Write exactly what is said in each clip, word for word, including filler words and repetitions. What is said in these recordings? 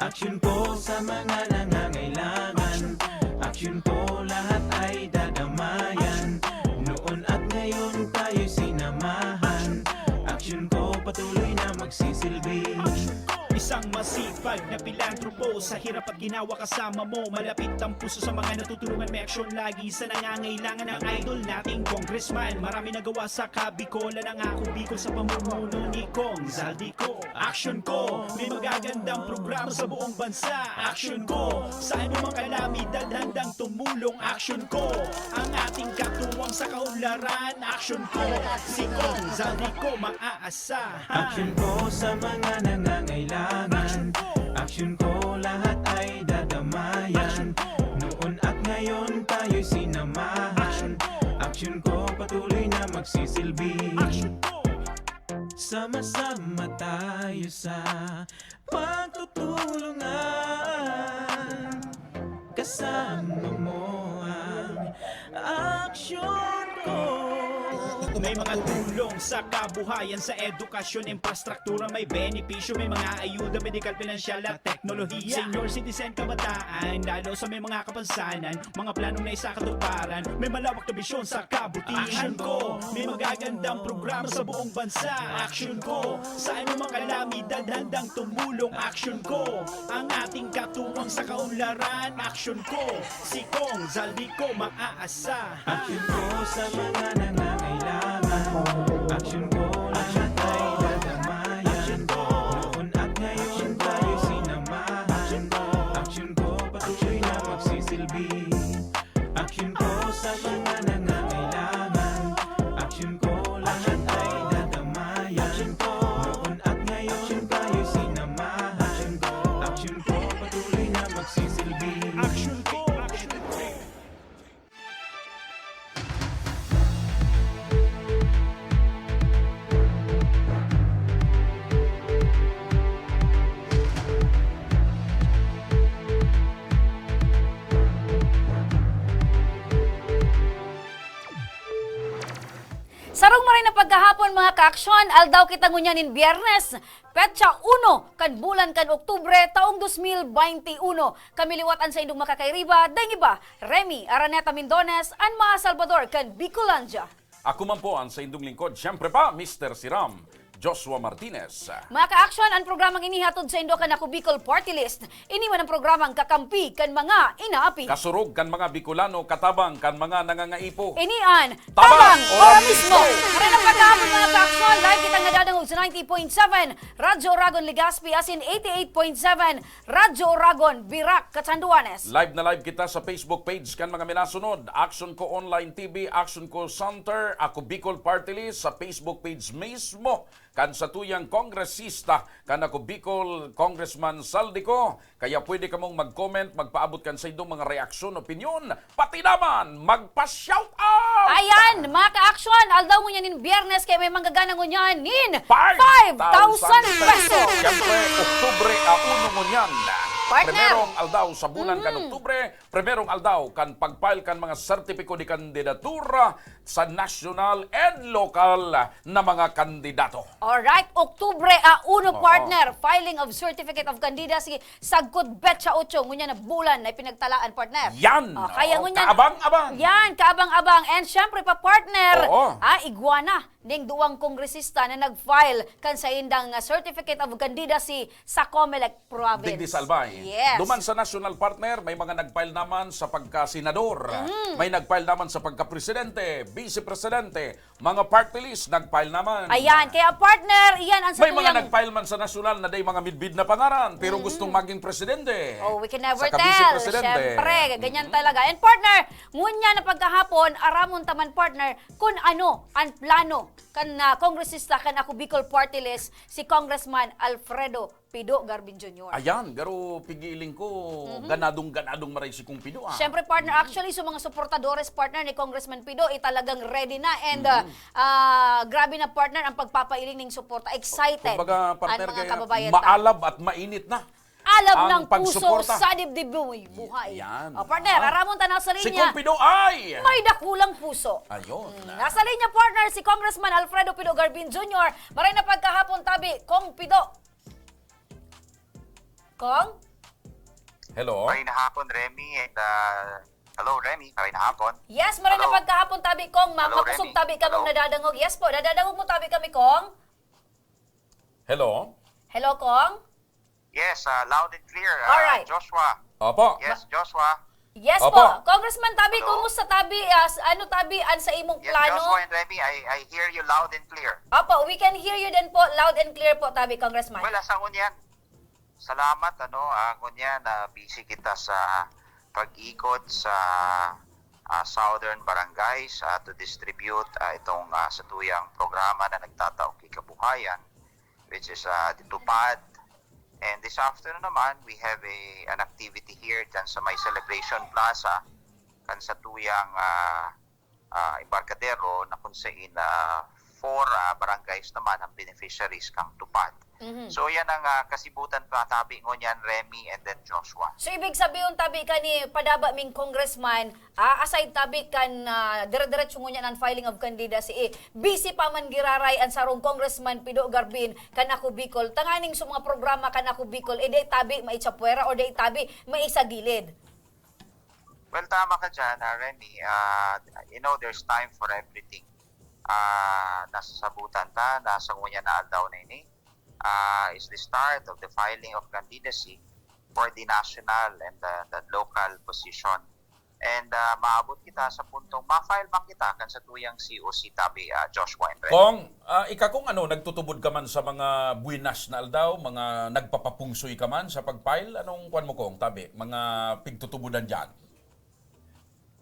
Aksyon ko sa mga nangangailangan. Aksyon ko lahat ay dadamayan. Noon at ngayon tayo'y sinamahan. Aksyon ko patuloy na magsisilbi. Isang masipag na pilantropo, sa hirap at ginawa kasama mo. Malapit ang puso sa mga natutulungan, may aksyon lagi sa nangangailangan. Ang idol nating congressman, marami nagawa sa Kabicol. Nangako Bicol sa pamumuno ni Cong Zaldy Co. Aksyon ko, may magagandang programa sa buong bansa. Aksyon ko, sa anumang kalamidad handang tumulong. Aksyon ko, ang ating katuwang sa kaunlaran. Aksyon ko, si Cong Zaldy Co maaasahan. Aksyon ko sa mga nangangailangan. Aksyon ko, lahat ay dadamayan. Noon at ngayon tayo'y sinamahan. Aksyon ko, patuloy na magsisilbi. Aksyon ko. Sama-sama tayo sa pagtutulungan. Kasama mo ang aksyon ko. May mga tulong sa kabuhayan, sa edukasyon, infrastruktura, may benepisyo, may mga ayuda, medikal, pinansyal at teknolohiya. Senior citizen, kabataan, lalo sa may mga kapansanan, mga planong naisakatuparan, may malawak na bisyon sa kabutihan. Aksyon ko, may magagandang programa sa buong bansa. Aksyon ko, sa anumang kalamidad handang tumulong. Aksyon ko, ang ating katuwang sa kaunlaran. Aksyon ko, si Cong Zaldy Co maaasahan. Aksyon ko sa mga nangangailangan. Aksyon ko, lahat ay dadamayan. Noon at ngayon tayo'y sinamahan. Aksyon ko, patuloy na magsisilbi. Aksyon ko sa mga nangangailangan. Aksyon ko, lahat ay dadamayan. Noon at ngayon tayo'y sinamahan. Aksyon ko, patuloy na magsisilbi. Aksyon ko, aksyon ko. Sarong maray na pagkahapon, mga kaaksyon, aldaw kita ngunyan nin Biyernes, petsa uno kan bulan kan Oktubre, taong dos mil baynte uno. Kami liwat an saindong makakairiba, daing iba, Remy Araneta Mindones, an mga Salvador kan Bicolandia. Ako man po an saindong lingkod, siyempre pa, Mister Siram, Joshua Martinez. Mga kaaksyon, an programang ini hatod saindo kan Ako Bicol Party List. Ini man an programang kakampi kan mga inaapi. Kasurog kan mga Bicolano, katabang kan mga nangangaipo. Ini an Tabang Tabang Ora Ora Mismo! Mismo! Maray na pagkahapon, mga kaaksyon, live kitang nadadangog sa ninety point seven Radyo Oragon Legazpi asin eighty-eight point seven Radyo Oragon Virac, Catanduanes. Live na live kita sa Facebook page kan mga minasunod, Aksyon Ko Online T V, Aksyon Ko Center, Ako Bicol Party List, sa Facebook page mismo kan satuyang kongresista, kan Ako Bicol Congressman Zaldy Co. Kaya pwede kamong mag-comment, magpaabot kan saindong mga reaksyon, opinyon, pati naman magpa-shout out! Ayan, mga kaaksyon, aldaw ngunyan nin Biyernes, kaya may manggagana ngunyan nin five thousand pesos! Siyempre, Oktubre a uno ngunyan. Partner! Primerong aldaw sa bulan kan Mhm. Oktubre, primerong aldaw kan pag-file kan mga sertipiko de kandidatura sa nasyonal and lokal na mga kandidato. Alright, Oktubre a uno, Oo. partner, filing of certificate of candidacy, sagkod betsa otso, ngunyan na bulan na ipinagtalaan, partner. Yan! O, kaya Oo, ngunyan, kaabang-abang. Yan, kaabang-abang. And syempre pa, partner, Oo. ah, igwa na ning duwang kongresista na nag-file kan saindang, ah, certificate of candidacy sa Comelec province. Digdi sa Albay. Yes. Duman sa national, partner, may mga nag-file naman sa pagkasenador. Mm. May nag-file naman sa pagkapresidente, vice presidente, mga party list, nag-file naman. Ayan, kaya partner, iyan ang May mga satuyang nag-file man sa nasyonal na day mga midbid na pangaran, pero Mm. gustong maging presidente. Oh, we can never Saka tell. vice presidente. Siyempre, ganyan Mm. talaga. And partner, ngunyan na pagkahapon, aramon ta man, partner, kung ano ang plano kan, ah, kongresista kan Ako Bicol Party List, si Congressman Alfredo Pido Garbin Junior. Ayan, garo pigiling ko, Mhm. ganadong-ganadong maray si Kong Pido, ah. Siyempre, partner, Mhm. actually, so mga suportadores, partner, ni Congressman Pido, eh, talagang ready na and, ah, Mhm. ah, grabe na, partner, ang pagpapailing ning suporta. Excited Kumbaga, partner, ang mga kaya kababayan ta. maalab at mainit na Alam ng puso sa dibdib mo'y buhay. Yan. O, partner, ah, aramon ta nasa linya. Si Kong Pido ay may dakulang puso. Ayun. Hmm, nasa linya, partner, si Congressman Alfredo Pido Garbin Junior. Maray na pagkahapon, tabi, Kong Pido. Kong? Hello? Maray na hapon, Remy, and, ah, hello, Remy. Maray na hapon. Yes, maray na pagkahapon, tabi, Kong. Hello, makosog, Remy. Tabi kamong nadadangog. Yes po, nadadangog mo, tabi kami, Kong. Hello? Hello, Kong? Yes, ah, loud and clear, ah, Alright. Joshua. Opo. Yes, Joshua. Yes Opo. Po. Congressman Tabi, Hello? Kumusta Tabi? Ah, s- ano Tabi ang sa imong Yes, plano? Joshua and Remy, I, I hear you loud and clear. Opo, we can hear you din po, loud and clear po, Tabi, Congressman. Well, asa ngunyan? Salamat, ano, ah, ngunyan, ah, busy kita sa pag-ikot sa, ah, southern barangays, ah, to distribute, ah, itong, ah, satuyang programa na nagtataong kikabuhayan, which is, ah, the TUPAD. And this afternoon naman, we have a, an activity here dyan sa may Celebration Plaza, kan satuyang, ah, ah, embarkadero na kung saan, ah, four, ah, barangays naman ang beneficiaries kang TUPAD. Mhm. So, yan ang, ah, kasibutan pa, Tabi, ngunyan, Remy, and then Joshua. So, ibig sabihin, Tabi, kani padaba ming congressman, ah, aside, Tabi, kan, ah, dire-diretso ngunyan ang filing of candidacy, eh, busy pa man giraray ang sarong Congressman Pido Garbin kan Ako Bicol. Tanganing sa mga programa kan Ako Bicol, eh, di, Tabi, maitsapwera or di, Tabi, maisagilid. Well, tama ka dyan, ah, Remy. Ah, you know, there's time for everything. Ah, nasasabutan ta na sa ngunyan na aldaw na ini, ah, is the start of the filing of candidacy for the national and the, the local position. And, ah, maabot kita sa puntong ma-file man kita kan satuyang C O C, Tabi, ah, Joshua and Remy. Kong, ah, ika kung ano, nagtutubod ka man sa mga buenas na aldaw, mga nagpapapungsoy ka man sa pag-file, anong kwan mo, Kong, Tabi? Mga pigtutubodan dyan?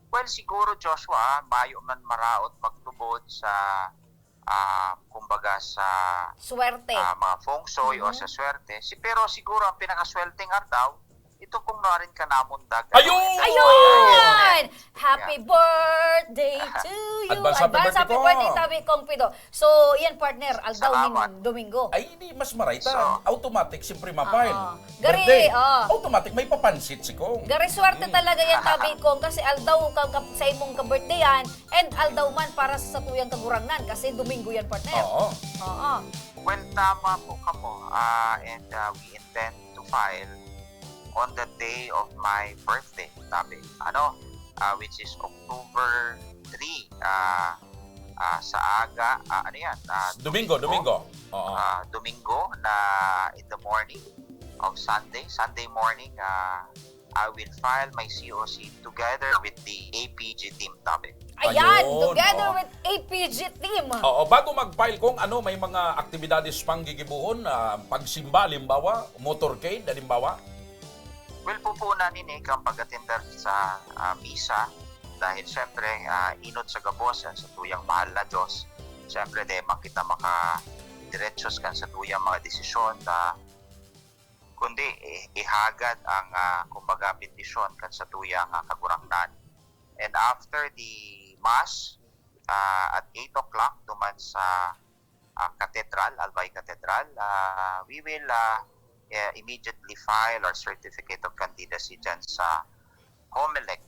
Well, siguro, Joshua, mayo man maraot magtubod sa, ah, kumbaga, sa, Swerte. ah, mga feng shui o Mhm. sa swerte. Si, pero siguro ang pinakaswerteng aldaw, ito pong nuarin ka namundag. Ayun! Ayun! Happy Yeah. birthday to you! Advance happy Advance birthday, happy Kong. birthday, Tabi, Kong Pido. So, yan, partner, aldaw Salamat. ning Domingo. Ay, di, mas maray ta. So, Automatic, siyempre, ma-file. Oo. Gari, Birthday. oo. Automatic, may papansit si Kong. Gari, swerte Mm. talaga yan, Tabi, Kong, kasi aldaw ka, ka, sa imong ka-birthday yan, and aldaw man para sa satuyang Kagurangnan, kasi Domingo yan, partner. Oo. Oo. Well, tama po kamo. Ah, and, ah, we intend to file on the day of my birthday, Tabi. Ano? Ah, which is October three. Ah, ah, sa aga, ah, ano yan? Ah, Domingo, Domingo. Domingo. Oo. Ah, Domingo na in the morning of Sunday, Sunday morning, ah, I will file my C O C together with the A P G team, Tabi. Ayan, Ayun, together oo. with A P G team. Oo, bago mag-file, Kong, ano, may mga aktibidades pang gigibohon, ah, pagsimba, halimbawa, motorcade, halimbawa? Well, pupunan ini kan pag-atender sa, ah, misa, dahil siyempre, ah, inot sa gabos yan sa tuyang mahal na Diyos. Siyempre, di man kita maka-, diretsyo kan sa tuyang mga desisyon na, kundi i-, ihagad ang, ah, kumbaga, bendisyon kan sa tuyang, ah, Kagurangnan. And after the Mass, ah, at eight o'clock, duman sa, ah, Cathedral, Albay Cathedral, ah, we will, ah, eh, immediately file our certificate of candidacy dyan sa Comelec,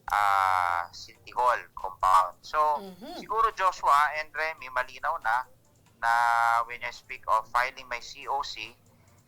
ah, City Hall compound. So, Mhm. siguro, Joshua and Remy, malinaw na, na when I speak of filing my C O C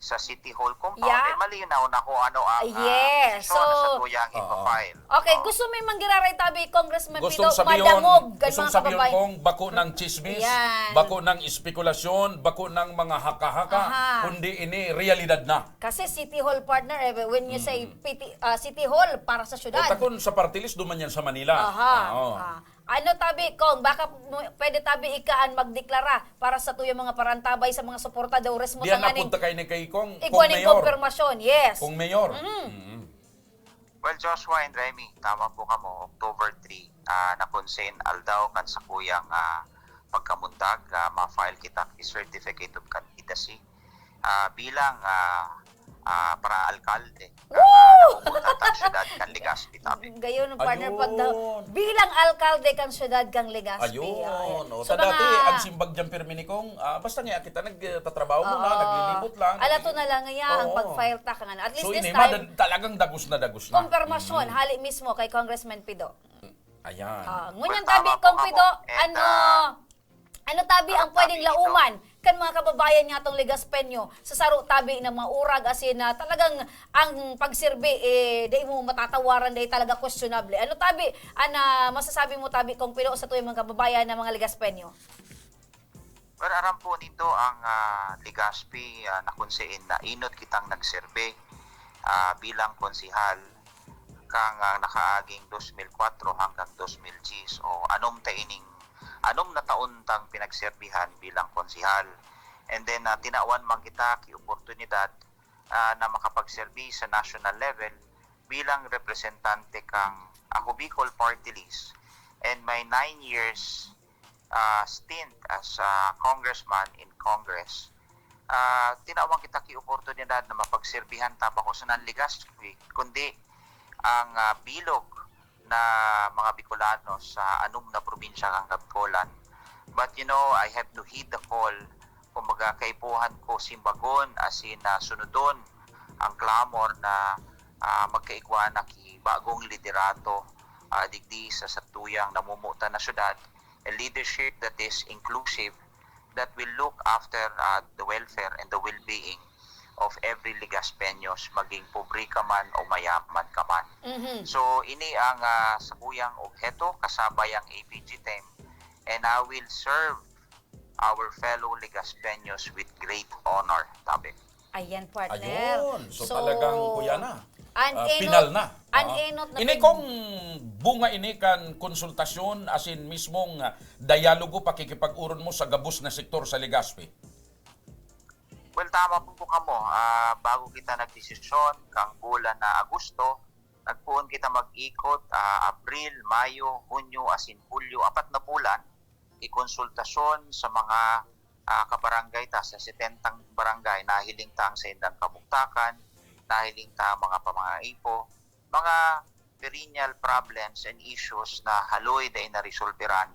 sa City Hall compound, Yeah. eh, malinaw na kung ano ang, ah, Yes. posisyon na sa So, tuyang Oo. ipa-file. Okay, Oo. gusto mo yung manggiraray tabi, Congressman Gustong Pido, sabihon, madangog kan gustong mga sabihon kababayan. kong bako ng chismis, Yan. bako ng espekulasyon, bako ng mga haka-haka, Aha. kundi ini realidad na. Kasi City Hall, partner, eh, when you say Mm. piti-, ah, City Hall, para sa O, syudad. takon sa party list, duman yan sa Manila. Aha. Oo. Ah. Ano tabi, Kong? Baka mo-, pwede tabi ika an magdeklara para sa tuyang mga parantabay sa mga suportadores mo Diyan tanganing napunta kayo ni kay Kong, igwa Kong ning Mayor. Kompirmasyon, yes. Kong Mayor. Mm. Mm. Well, Joshua and Remy, tama po kamo, October three, ah, na kung sin aldaw kan sakuyang, ah, pagkamundag, ah, ma-file kita ki certificate of candidacy, ah, bilang, ah, ah, para alkalde. Woo! na napupunta ang syudad kan Legazpi, tabi. Gayon, partner, pag na, Ayun. bilang alkalde kan syudad kan Legazpi, Ayun. ay. O, So, ta dati, mga ang simbag dyan, pirmi ni Kong, ah, basta nga kita nagtatrabaho muna, Oo. naglilibot lang, Alato nagli- na lang niya ang Oo. pag-file tax, ano. At least So, this ini, time, madad-, talagang dagos na dagos na. Kumpirmasyon, Mm. hali mismo kay Congressman Pido. Ayan. Ah, ngunyan Well, tabi, tama po Kong kamo. Pido, And, ano, ah, ano tabi ang Tama, pwedeng tabi ito. lauman kan mga kababayan nga tong Legazpeño sa saro tabi na maurag, as in, na talagang ang pagsirbi, eh, dai mo matatawaran, dai talaga questionable. Ano tabi, an, ah, masasabi mo tabi, Kong Pido, sa tuyang mga kababayan na mga Legazpeño? Well, aram po nindo ang, ah, Legazpi, ah, na kung saan nainot kitang nagserbe, ah, bilang konsehal kang, ah, nakaaging dos mil kwatro hanggang dos mil diyes, o anom ta ining, anom na taon tang pinagserbihan bilang konsehal. And then, ah, tinawan man kita ki oportunidad, ah, na makapagserbi sa national level bilang representante kang Ako Bicol Party List. And my nine years, ah, stint as a congressman in Congress, ah, tinawan kita ki oportunidad na mapagserbihan ta bako sana an Legazpi, kundi ang, ah, bilog na mga Bicolano sa anom na probinsya kan Kabicolan. But, you know, I have to heed the call. Kumbaga, kaipuhan ko simbagon, as in, ah, sunodon ang clamor na, ah, magkaigwa na ki bagong liderato, ah, digdi sa satuyang namumutan na syudad, a leadership that is inclusive, that will look after, ah, the welfare and the well-being of every Legazpeños, maging pobre ka man o mayaman ka man. Mhm. So, ini ang, ah, sakuyang obheto, kasabay ang A P G team, and I will serve our fellow Legazpeños with great honor, tabi. Ayan, partner. Ayun. So, So, talagang kuya na. An Ah, enot, final na. an Ah. enot na Ini pin- kong bunga ini kan konsultasyon, as in mismong, ah, dialogo, pakikipag-oron mo sa gabos na sektor sa Legazpi. Well, tama po kamo. Ah, bago kita nagdesisyon, kang bulan na Agosto, nagpoon kita mag-ikot, ah, Abril, Mayo, Hunyo, asin Hulyo, apat na bulan, ikonsultasyon sa mga, ah, kabarangay ta, sa setentang barangay, nahiling ta ang saindang kabugtakan, nahiling ta ang mga pamangaipo, mga perennial problems and issues na haloy dai naresolberan.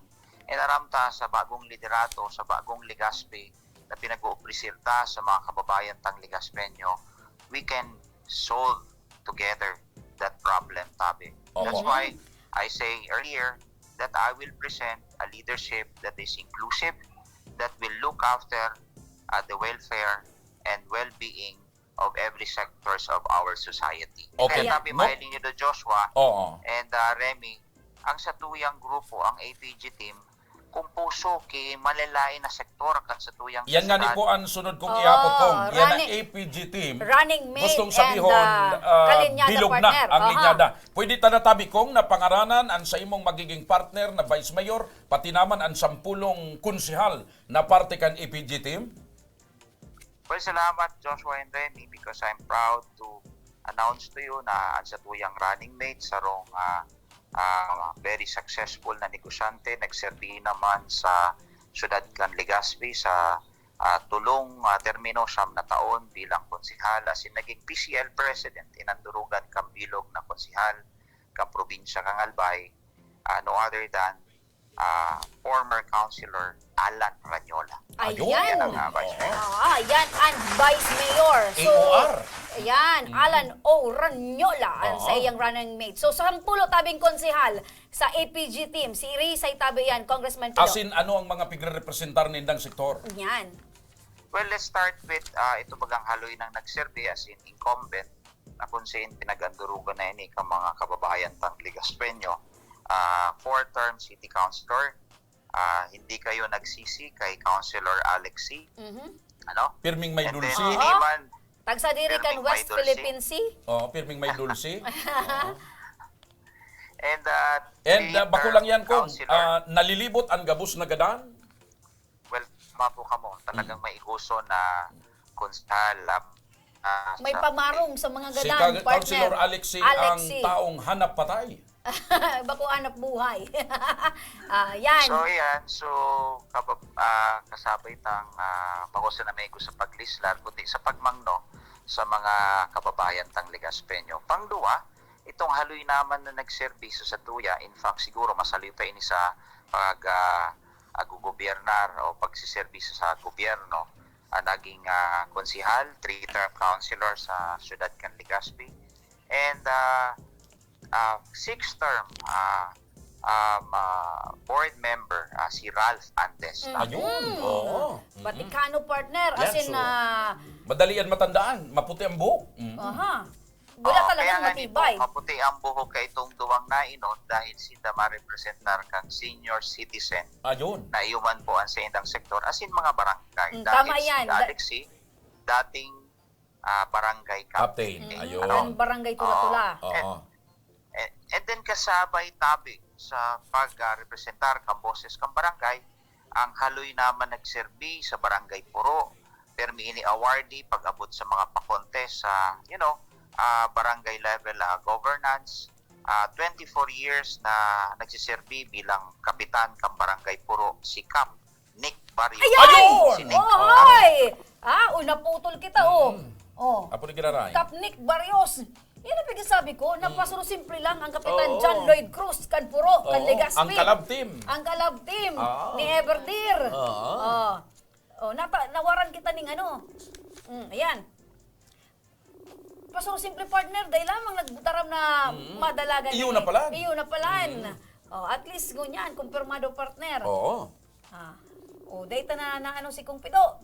And aram ta sa bagong liderato, sa bagong Legazpi na pinag-oobrisir ta sa mga kababayan tang Legazpeño, we can solve together that problem, tabi. Opo. That's why I say earlier that I will present a leadership that is inclusive, that will look after, uh, the welfare and well-being of every sectors of our society. Okay. Kaya tabi, Mo- mahiling nindo, Joshua Oo. and, uh, Remy, ang satuyang grupo, ang A P G team, kumpuso ki malalain na sektor kan satuyang Yan nga ni sociedad. Ko ang sunod kong Oo, ihapot, Kong. Yan ang running, A P G team. Running mate Gustong and, sabihon, uh, ah, kalinyada bilog na partner. Ang Aha. linyada. Pwede ta na tabi, Kong, na pangaranan ang sa imong magiging partner na vice mayor, pati naman ang sampulong konsehal na parte kan A P G team? Well, salamat, Joshua and Remy, because I'm proud to announce to you na ang satuyang running mate, sarong, ah, ah, very successful na negosyante, nagserbi naman sa syudad kan Legazpi sa, ah, tulong, ah, termino, siyam na taon bilang konsehal, asin naging P C L president, inandurugan kan bilog na konsehal kan probinsya kan Albay, ah, no other than, ah, former councilor Alan Ranyola. Ayun. Ayan. Yan ang, ah, Vice Mayor. Oo. Ah, yan ang Vice Mayor. So, A O R. ayan, Mm. Alan O. Ranyola ang Oo. sa iyang running mate. So, sampulo tabing konsehal sa A P G team. Si Irisay tabi yan, Congressman Pido. As in, ano ang mga pigre-representar nindang sektor? Yan. Well, let's start with, ah, ito bagang haloy nang nagserbi as in incumbent na kung saan pinag-andurugan na ini ka mga kababayan tang Legaspeño, ah, four-term city councilor. Ah, hindi kayo nagsisi kay Councilor Alex Sy. Mhm. Ano? Pirming may And then, dulce. hindi Oo. man Tagsadiri kan Pirming may West dulce. Philippine Sea. Oo, pirming may dulce. Oo. And, uh, And, uh, bako later, lang yan, Kong. Councilor. Ah, nalilibot ang gabos na gadan? Well, tama po kamo. Talagang Mm. may iguso na konsehal, ah, ah, May sa pamarong sa mga Si gadan, Ka-, Councilor partner. Alex Sy Alex ang Sy. taong hanap patay. Bako hanap buhay. Ah, yan. So, yan. So, kabab-, ah, kasabay tang, ah, bako sa namay gusto paglislar, kundi sa pagmangno, sa mga kababayan tang Legazpeño. Pangduwa, itong haloy naman na nagserbisyo sa tuya, in fact, siguro masaloy pa ini sa pag, ah, agugobyernar o pagseserbisyo sa gobyerno, ah, naging, ah, konsehal, three-term councilor sa siyudad kan Legazpi, and, ah, ah, six-term, ah, um, ah, board member, ah, si Ralph Andes. Mhm. Ayun, oo. Mhm. Batikano, partner, as Yan, in, so, ah, madali yan matandaan. Maputi ang buhok. Mhm. Aha. Wala Oo, talagang kaya nga nito, matibay. Maputi ang buhok kay itong duwang nainon dahil sinda marepresentar kang senior citizen Ayun. na iyo man po ang sa indang sektor, as in mga barangay. Mm, Dahil tama si yan. Da- Alexi, dating, ah, barangay Captain. Captain, Mm, ayun. ang barangay Tula-Tula. Oo. And, and, and then kasabay tabi sa pag, ah, representar kang boses kang barangay, ang haloy naman nagserbi sa Barangay Puro, permi ini awardee pag-abot sa mga pa-contest sa, you know, ah, barangay level, ah, governance. Ah, twenty-four years na nagsiserbi bilang kapitan kan Barangay Puro, si Kap Nick Barrios. Ayan! Ayun! Si Nick. Oh, hoy! Ah, oh, naputol kita, oh. Mm. Oh. Apo ni Giraray. Kap Nick Barrios. Yan ang pinagsasabi ko, Mm. napasuro simple lang ang Kapitan Oo. John Lloyd Cruz, kan Puro, kan Oo, Legazpi. ang Kalab team. Ang Kalab team Ah. ni Everdeer. Ah. Oh. Oh, napa-, nawaran kita ning ano. Mm, ayan. Pasuro simple, partner, dahil lamang nagtaram na Mm. madalagan Iyo na. na palan. Iyo na palan. Mm. Oh, at least, ngunyan, kumpirmado, partner. Oo. Ah. Oh, dahil ta na, na ano si Kong Pido.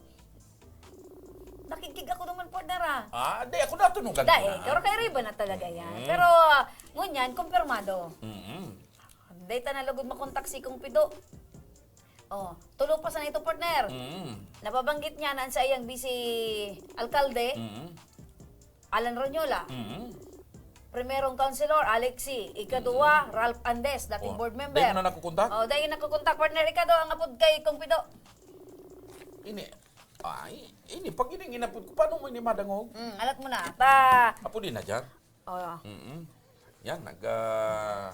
Nakigkig ako naman, partner, ah. Ah, di, ako natunugan ko Dahil, na. pero kay Riba na talaga yan. Mm. Pero, ah, ngunyan, kumpirmado. Mm. Dahil ta na lugod makontak si Kong Pido. Oh, tulo pa sana ito, partner. Mm. Nababanggit niya na ang saiyang vice alkalde, Mm. Alan Ronyola. Mm. Primerong councilor, Alexi. Ikaduwa, Mm. Ralph Andes, dating Oh, board member. dahil na nakukontak? Oh, dahil nakukontak, partner. Ikaduwa, ang apod kay Kong Pido. Ini, ay, ini, pag ini inapod ko, paano mo ini madangog? Mm, alat mo na. Ta- Apo din na dyan? Oh. Mm-mm. Yan, nag, ah,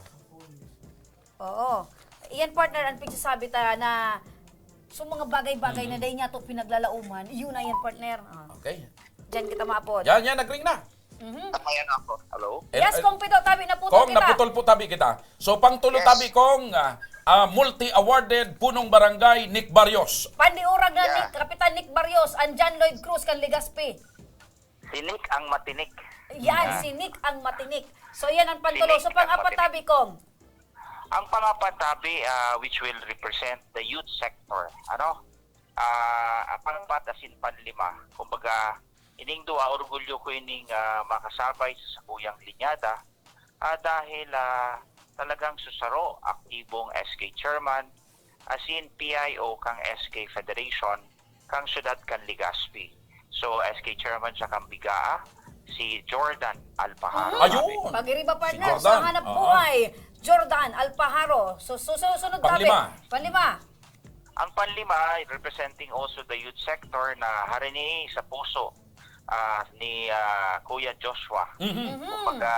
Oo. Iyan, partner, ang pigsasabi ta na so mga bagay-bagay na Mm. dahil niya to pinaglalauman, iyon na yan, partner. Ah. Okay. Diyan kita maapod. Yan, yan, nagring na. Mhm. Tama yan ako. Hello? Eh, Yes, eh, Kong Pido, tabi na po Kong, kita. naputol po tabi kita. So, pang tulo Yes. tabi, Kong, ah, ah, multi-awarded punong barangay, Nick Barrios. Pandiurag na Yeah. ni Kapitan Nick Barrios, ang John Lloyd Cruz kan Legazpi. Si Nick ang matinik. Yan, Yeah. si Nick ang matinik. So, yan ang Si pantulo. Nick So, ang pang-apat matinik. tabi, Kong. Ang pangapat tabi, ah, which will represent the youth sector. Ano? Ah, ang pangapat asin panlima. Kumbaga, ining duwa, orgulyo ko ining, ah, makasabay sa sakuyang linyada. Ah, dahil, ah, talagang susaro, aktibong S K chairman, asin P I O kang S K Federation, kang siyudad kan Legazpi. So, S K chairman siya kang Bigaa, si Jordan Alpaharo. Mhm. Ayun! Pag-iriba, Si partner, Jordan. sa hanap Oo. buhay, Jordan Alpaharo. So, su-, susunod tabi. Panglima. Panlima. Ang panlima, representing also the youth sector na harini sa puso, ah, ni, ah, Kuya Joshua. Mhm. Mhm. Kumbaga,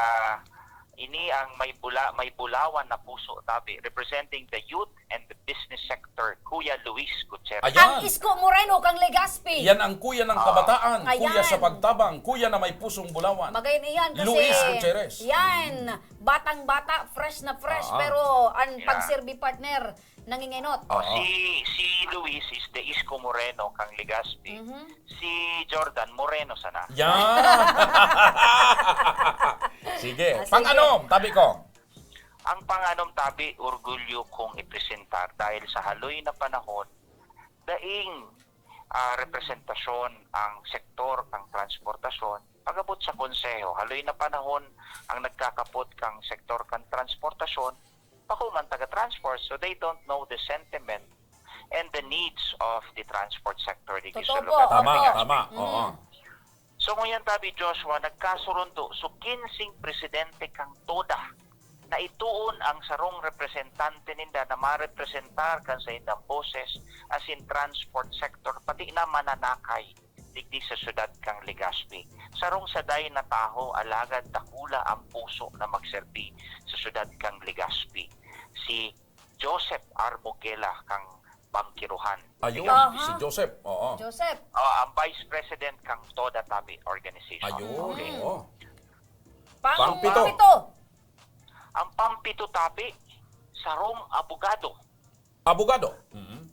ini ang may bula-, may bulawan na puso tabi, representing the youth and the business sector, Kuya Luis Gutierrez. Ayan. Ang Isko Moreno kang Legazpi. Yan ang kuya ng Ah. kabataan, kuya sa Ayan. pagtabang, kuya na may pusong bulawan. Magayon iyan kasi Luis Gutierrez. yan, batang-bata, fresh na fresh, Ah. pero ang Yeah. pagserbi partner, nangingenot. O, Oo. si, si Luis is the Isko Moreno kang Legazpi. Mhm. Si Jordan, moreno sana. Yan! Sige. Ah, sige. Pang-anom, tabi ko. Ang pang-anom tabi, orgulyo kong ipresentar dahil sa haloy na panahon, daing, ah, representasyon ang sektor kang transportasyon. Pag-abot sa konseho, haloy na panahon ang nagkakapot kang sektor kang transportasyon, bako man taga-transport, so they don't know the sentiment and the needs of the transport sector digdi sa Totoo lugar po. Tama, Tama. tama. Mm. Oo. So, ngunyan tabi, Joshua, nagkasurundo, so, kinseng presidente kang TODA na ituon ang sarong representante ninda na marepresentar kan saindang boses asin transport sector, pati na mananakay digdi sa syudad kang Legazpi. Sarong saday na taho, alagad dakula ang puso na magserbi sa syudad kang Legazpi. Si Joseph Armugela kang bangkiruhan. Ayun, Legaspi. Si Joseph. Oo. Joseph, Oh, ang vice president kang Toda Tabi Organization. Ayun. Okay. Oo. pang Pangpito. pito. Ang pampito Tabi, sarong abogado. Abogado. Mhm.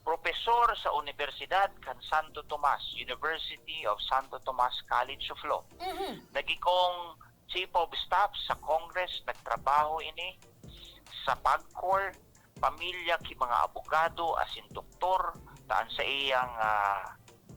Profesor sa Universidad kan Santo Tomas, University of Santo Tomas College of Law. Mhm. Nagikong Chief of Staff sa Congress, nagtrabaho ini sa PAGCOR, pamilya ki mga abogado, asin doktor, taan sa iyang ah,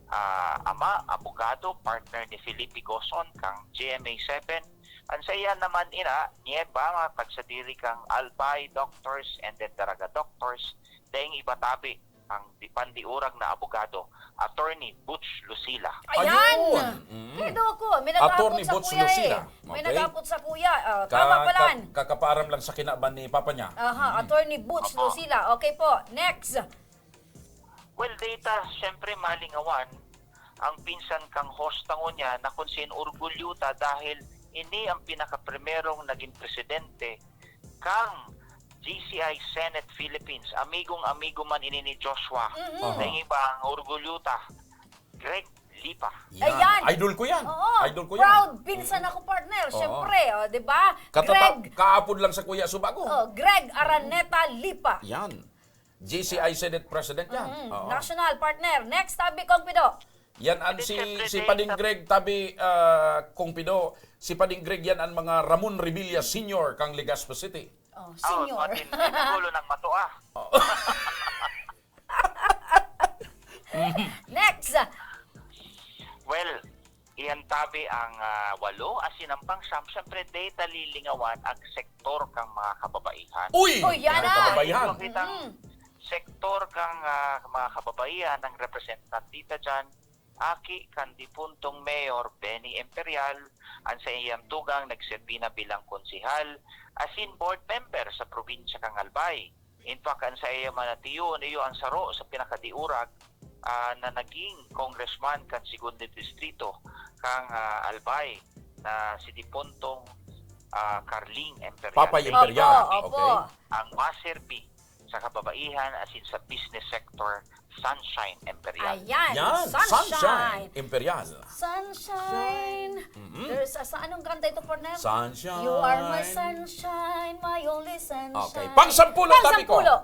ah, ama, abogado, partner ni Felipe Gozon kang G M A seven. An sa iya naman ina, niya ba, mga tagsadiri kang Albay Doctors and then Daraga Doctors, daing iba tabi ang di pandiurag na abogado, Attorney Butch Lucila. Ayan! Ayun. Mm. Kaya daw ako, may nag-aapot Attorney sa Butch kuya Lucila. eh. May Okay. nag-aapot sa kuya. Ah, Ka- tama pala. ka- kakapaaram lang sa kinaban ni Papa niya. Aha, Attorney Butch Opo. Lucila. Okay po, next. Well, data, siyempre malingawan ang pinsan kang host tango niya na kung sin orgulyo ta dahil ini ang pinakaprimerong naging presidente kang G C I Senate Philippines. Amigong-amigo man ini ni Joshua. Mhm. Aha. Sa iba ang orgulyo ta, Greg Lipa. Yan. Ayan. Idol ko yan. Oo, Idol ko yan. Proud pinsan ako, partner. Oo. Siyempre, oh, di ba? Katata- Greg, kaapod lang sa Kuya Subago. Oh, Greg Araneta Lipa. Yan. G C I Senate President yan. Mm, Oo. National partner. Next, tabi kong pido. Yan ang Hindi, si, siyempre, si dahil Pading sa- Greg, tabi ah, kong pido. Si Pading Greg yan ang mga Ramon Revilla Senior kang Legazpi City. Oh, Oh, senior. Martin, ulo ng mato ah. Oh. Next. Well, iyan tabi ang ah, walo, asin ang pang-siyam, siyempre, data lilingawan ang sektor kang mga kababaihan. Uy! Oh, yan Mga na. kababaihan. Ito kitang Mm. sektor kang ah, mga kababaihan, ang representante ta dyan, aki kan dipuntong Mayor Benny Imperial, an sa iyang tugang nagserbi na bilang konsehal, asin board member sa probinsya kang Albay. In fact, an sa iya manatiyon, iyo ang saro sa pinakadiurag ah, na naging congressman kan Segundo Distrito kang ah, Albay na si dipuntong ah, Carling Imperial. Papay Imperial. Opo, opo. Okay. Ang maserbi sa kababaihan asin sa business sector, Sunshine Imperial. Ayan. Yan, Sunshine. Sunshine Imperial. Sunshine. Mm-mm. There's a, sa anong kanta ito, partner? Sunshine. You are my sunshine, my only sunshine. Okay. Pang-sampulo, tabi ko. Pang-sampulo.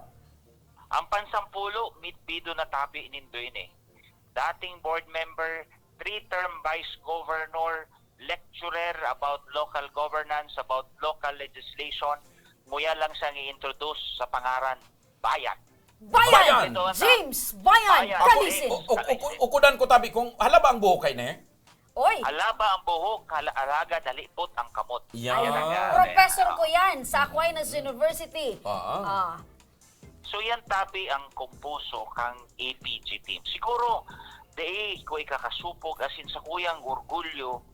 Ang pansampulo, mitbido na tabi nindo ini. Dating board member, three-term vice governor, lecturer about local governance, about local legislation, nguya lang siyang i-introduce sa pangaran, Bayat. Bayan! Bayan! Ito ang James Bayan! Bayan. Kalisin! O, o, o, ukudan ko tabi kung halaba ang buhok kay ne? Oy! Alaba ang buhok, hala, alagad halipot ang kamot. Yan. Ayan. Yan. Professor ko yan sa Aquinas University. Ah. Ah. So yan tabi ang komposo kang A P G team. Siguro, dai ko ikakasupog, asin sa kuyang orgulyo,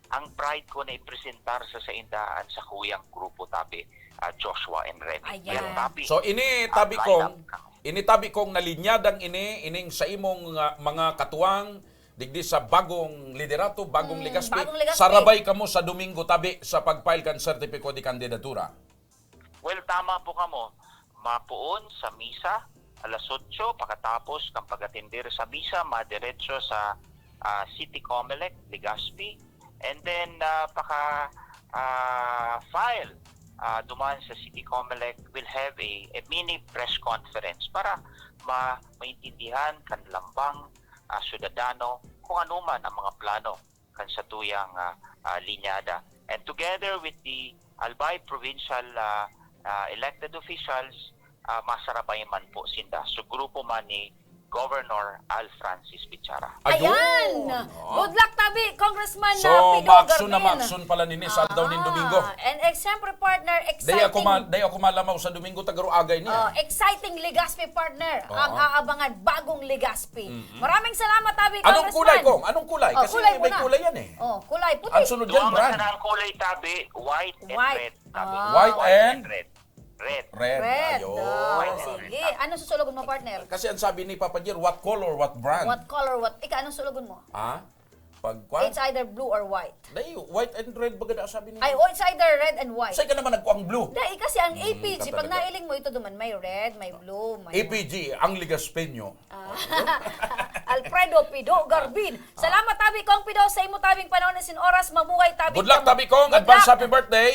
ang pride ko na ipresentar sa saindaan sa kuyang grupo tabi, ah, Joshua and Remy. Ayan. Yan tabi. So ini tabi Ang kong lineup kang- ini tabi kong nalinyadang ini ining sa imong ah, mga katuwang digdi sa bagong liderato, bagong Mm, Legazpi. bagong Legazpi. Sarabay kamo sa Domingo tabi sa pag-file kan sertipiko de kandidatura. Well, tama po kamo. Mapoon sa misa, alas otso, pakatapos kang pag-atender sa misa, madiretso sa ah, City Comelec, Legazpi. And then, ah, paka ah, file ah, duman sa City Comelec, will have a, a mini press conference para ma maintindihan kan lambang ah, syudadano kung ano man ang mga plano kan satuyang ah, ah, linyada. And together with the Albay Provincial ah, ah, elected officials, ah, masarabay man po sinda. So grupo man ni Governor Al Francis Bichara. Ayan! Ayun! Oh. Good luck, tabi, Congressman So, uh, Pido maksun na Garbin. maksun pala nini sa aldaw nin Domingo. Ah, and eh, siyempre, partner, Dai ako, exciting. ma, dai ako malamaw sa Domingo, tagaro agay niya. Oh, exciting Legazpi, partner, Oo. ang aabangan, bagong Legazpi. Mhm. Maraming salamat, tabi, Anong kulay, Congressman. Kong? Anong kulay? Oh, Kasi kulay may, may muna. Kulay yan eh. Oh, kulay puti. Ang sunod dyan, Duwa man brand. Sana ang kulay tabi, white and White. red. Tabi. Ah. White White and? and red. Red. Red. Red. Ayun. Oh, White and sige. red. Anong susulogon mo, partner? Kasi ang sabi ni Papa Jer, what color, what brand? What color, what? Ika, anong sulogon mo? Ha? Pag kwan? It's either blue or white. Dai, white and red baga da sabi niya. Ay, oh, it's either red and white. Saan ka naman nagkuang blue? Dai, kasi ang Hmm, A P G, ka pag talaga. nailing mo, ito duman, may red, may blue, may A P G, ang Ligaspeño. Ah. Alfredo Pido Garbin. Salamat, Tabi Kong Pido, sa imo tabing panahon na sin oras. Mabuhay, Tabi Good luck, Kong. Tabi Kong. Good Advance luck. Happy birthday.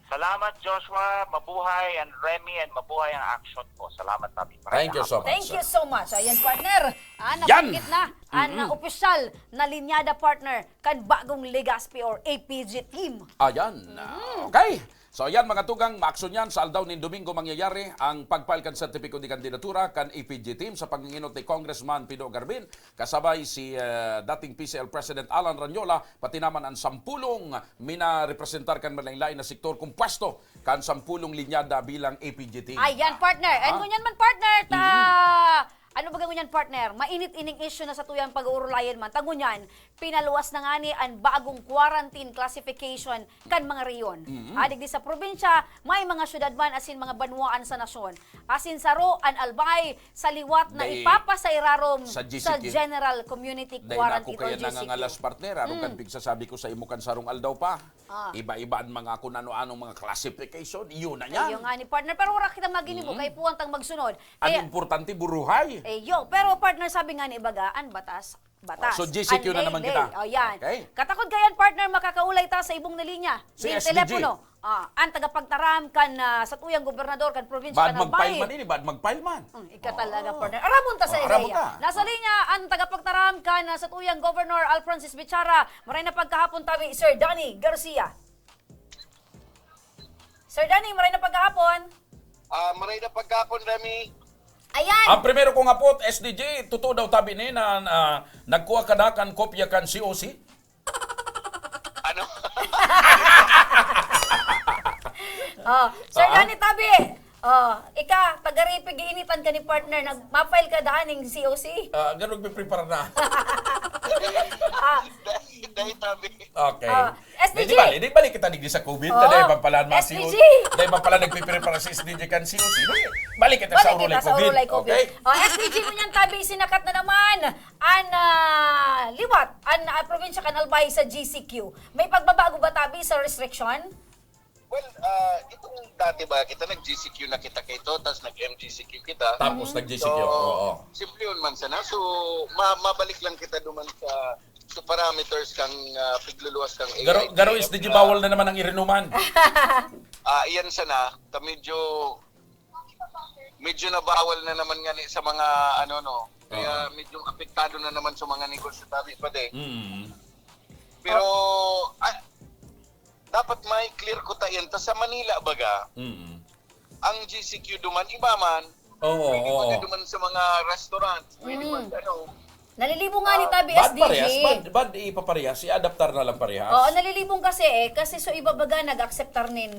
Salamat, Joshua. Mabuhay and Remy and mabuhay ang action ko. Salamat, Tabi. Maraming Thank you so salamat. much, Thank you sir. so much. Ayan, partner. Ah, Yan! nabanggit na. Ang Mm-mm. opisyal na linyada, partner, kan bagong Legazpi or A P G team. Ayan. Mm. Okay. So, ayan, mga tugang, maaksyon yan. Sa aldaw nin Domingo mangyayari ang pag-file kan sertipiko de kandidatura kan A P G team sa panginginot ni Congressman Pido Garbin, kasabay si, eh, dating P C L President Alan Ranyola, pati naman ang sampulong minarepresentar kan malain-lain na sektor, kompuesto kan sampulong linyada bilang A P G team. Ayan, partner. And Ah. ngunyan man, partner, ta... Mm. Ano ba ngunyan, partner? Mainit ining issue na satuyang pag-uurulayan man. Ta ngunyan, pinaluwas na ngani an bagong quarantine classification kan mga rehiyon. Mm. Adigdi sa probinsya, may mga syudad man asin mga banwaan sa nasyon. Asin saro an Albay sa liwat na Dai, ipapasairarom sa sa G C Q. General Community Dai na Quarantine ako kaya or G C Q. nangangalas, partner. Arong kan Mm. pigsasabi ko sa imo kan sarong aldaw pa. Ah. Iba-iba an mga kung ano-anong mga classification. Iyon na yan. Ayun nga ni partner. Pero wala kita maginibo. Mm. Kay puwang tang magsunod. Ang Kaya importante, buruhay. Eh, yo. Pero partner, sabi nga ni ibaga, an batas, batas. Oh, so, G C Q na Ang naman ley, kita. ley. Oh, yan. Okay. Katakod kayan, partner, makakaulay ta sa ibong na linya. Si Ning S D G. telepono. Ah, ang tagapagtaram kan, ah, satuyang gobernador kan probinsya Bad kan Albay. mag-file man ini, bad mag-file man. Hmm, ika talaga, Oh. partner. Aramon ta sa Oh, aramon ideya. ta. Nasa linya ang tagapagtaram kan, ah, satuyang Governor Alfrancis Bichara. Maray na pagkahapon, tabi, Sir Danny Garcia. Sir Danny, maray na pagkahapon. Ah, maray na pagkahapon, Remy. Ayan. Ang primero kong hapot, S D G, totoo daw tabi ni na, na nagkuha ka na kan kopya kan C O C? Ano? Oh, Sir Ah? Danny Tabi, oh, ika, taga-Ripig, giinitan ka ni partner, nag-, ma-file ka daan ning C O C? Ah, ganun, may prepare na. Ah. Dahil, dahil tabi. Okay. Ah, S D G. Di, di bali, di balik kita digdi sa COVID, Oo. na dahil pampalan masi-, S D G. dahil pampalan nagpiprepara si S D G kan C O C. Balik kita Balik sa kita Urulay sa COVID. Urulay COVID. Okay? Oh, S D G ngunyan tabi, sinakat na naman an, ah, liwat, an, ah, probinsya kan Albay sa G C Q. May pagbabago ba tabi sa restriction? Well, ah, itong dati ba, kita nag-G C Q na kita kay to, tas nag-M G C Q kita. Tapos Mhm. nag-G C Q, So, oo. simple yun man sana. So, ma-, mabalik lang kita duman sa, sa parameters kang, ah, pigluluwas kang Garo, A I T F garo, S D G, na bawal na naman ang irinuman. Ah, iyan sana. Ta medyo, medyo nabawal na naman nga ni sa mga, ano, no. Kaya Oo. medyo apektado na naman sa mga negosyo, tabi pa din. Mm. Pero, ah, dapat may clear ko ta yan. Ta sa Manila, baga, Mm. ang G C Q duman, iba man. Oo, Pwede oo. baga duman sa mga restaurant. Pwede Mm. mag, ano. Nalilibong nga ni Ah, tabi, bad S D G. parehas, bad, bad ipaparehas, i-adaptar na lang parehas. Oo, nalilibong kasi eh, kasi so iba baga nag-acceptar nin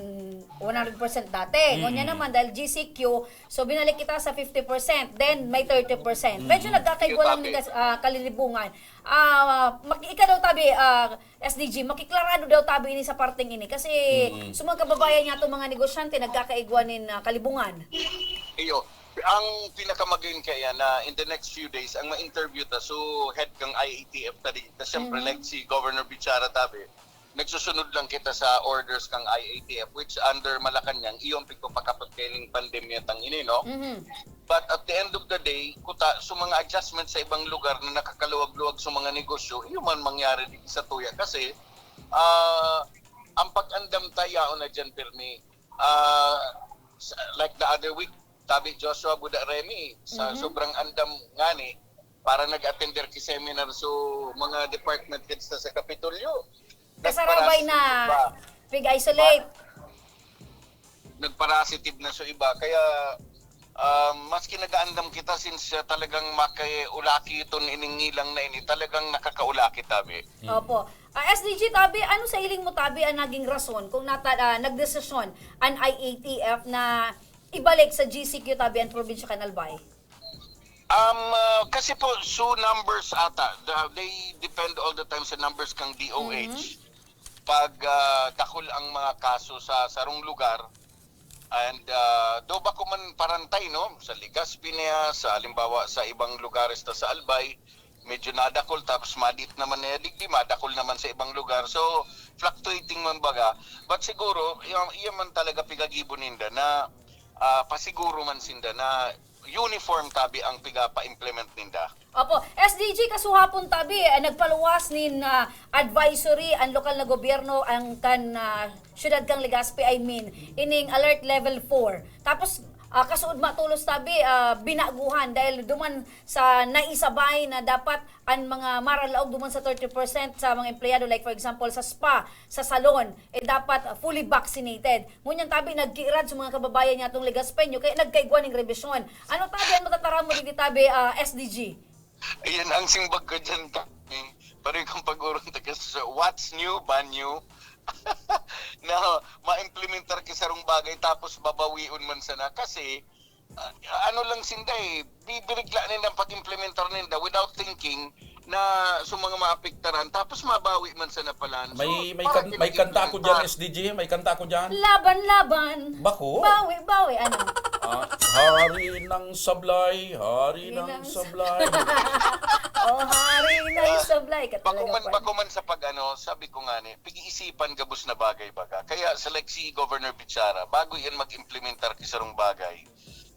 one hundred percent dati. Mm. Ngunyan naman, dahil G C Q, so binalik kita sa fifty percent, then may thirty percent. Medyo Mm. nagkakaigwa lang Yung ning tabi. gas-, ah, kalilibungan. Ah, mak-, ika daw tabi, ah, S D G, makiklarado daw tabi ini sa parteng ini kasi Mm. sa mga kababayan niya, itong mga negosyante, nagkakaigwa nin, ah, kalibungan. Iyo, ang pinakamagayon kaya na in the next few days, ang ma-interview ta, so head kang I A T F ta di, ta siyempre, Mhm. like si Governor Bichara tabi, nagsusunod lang kita sa orders kang I A T F, which under Malacanang, iyon pigpapakapot kaining pandemya tang ini, no? Mhm. But at the end of the day, kuta, so mga adjustment sa ibang lugar na nakakaluwag-luwag sa mga negosyo, iyo man mangyari di sa tuya. Kasi, ah, ang pag-andam ta, yaon na dyan, pirmi. Ah, sa, like the other week, tabi Joshua, Buda Remy, sa Mhm. sobrang andam ngani, para nag-attender ki seminar so mga department heads na sa Kapitolyo. Kasarabay na Nagparasitic pa. pig-isolate. Nagparasitive na so iba. Kaya, ah, maski nag-aandam kita, since, ah, talagang makiulaki iton ining ngilang na ini, talagang nakakaulaki, tabi. Mm. Opo. Ah, S D G, tabi, ano sa hiling mo, tabi, ang naging rason kung nata-, ah, nagdesisyon ang I A T F na ibalik sa G C Q, tabi, ang probinsya kan Albay? Um, ah, kasi po, so numbers ata, the, they depend all the time sa numbers kang D O H. Mhm. Pag, ah, dakul ang mga kaso sa sarong lugar, and, ah, do ba ko man parantay, no? Sa Legazpi niya, sa halimbawa, sa ibang lugares ta sa Albay, medyo nadakol, tapos madiit naman na digdi, madakol naman sa ibang lugar. So, fluctuating man baga. But siguro, iya, iya man talaga pigagibo ninda na ah, pasiguro man sinda na uniform tabi ang pigapa-implement ninda. Opo. S D G, kasuhapon tabi, eh, nagpaluwas nin, ah, advisory ang lokal na gobyerno, ang kan, ah, siyudad kan Legazpi, I mean, ining alert level four. Tapos, ah, kasuod matolos tabi, ah, binaguhan dahil duman sa naisabay na dapat an mga maralaog duman sa thirty percent sa mga empleyado, like for example, sa spa, sa salon, eh dapat, ah, fully vaccinated. Ngunyan tabi, nagkiirad sa mga kababayan niya atong Legaspeño, kaya nagkaigwa ning rebisyon. Ano tabi ang matataram mo digdi tabi, ah, S D G? Ayan ang simbag ko dyan, tabi. Pareho kang pag-urong taga sa what's new, banyo. Na ma-implementar ki sarong bagay tapos babawion man sana. Kasi, ah, ano lang sinda eh, bibirigla ninda ang pag-implementar ninda without thinking na sa mga maapektaran, tapos mabawi man sana pala. So, May may parang kan, may ginagin kanta ako diyan, talaga. S D G, may kanta ako diyan. Laban-laban. Bako? Bawi-bawi, ano? Ah, hari ng sablay, hari Hari ng ng sablay. Oh, hari ng Ah, sablay ka bako talaga man, pala. Bako man sa pag-ano, sabi ko nga ni, pag-iisipan gabos na bagay baga. Kaya sa like si Governor Bichara, bago yan mag-implementar ki sarong bagay,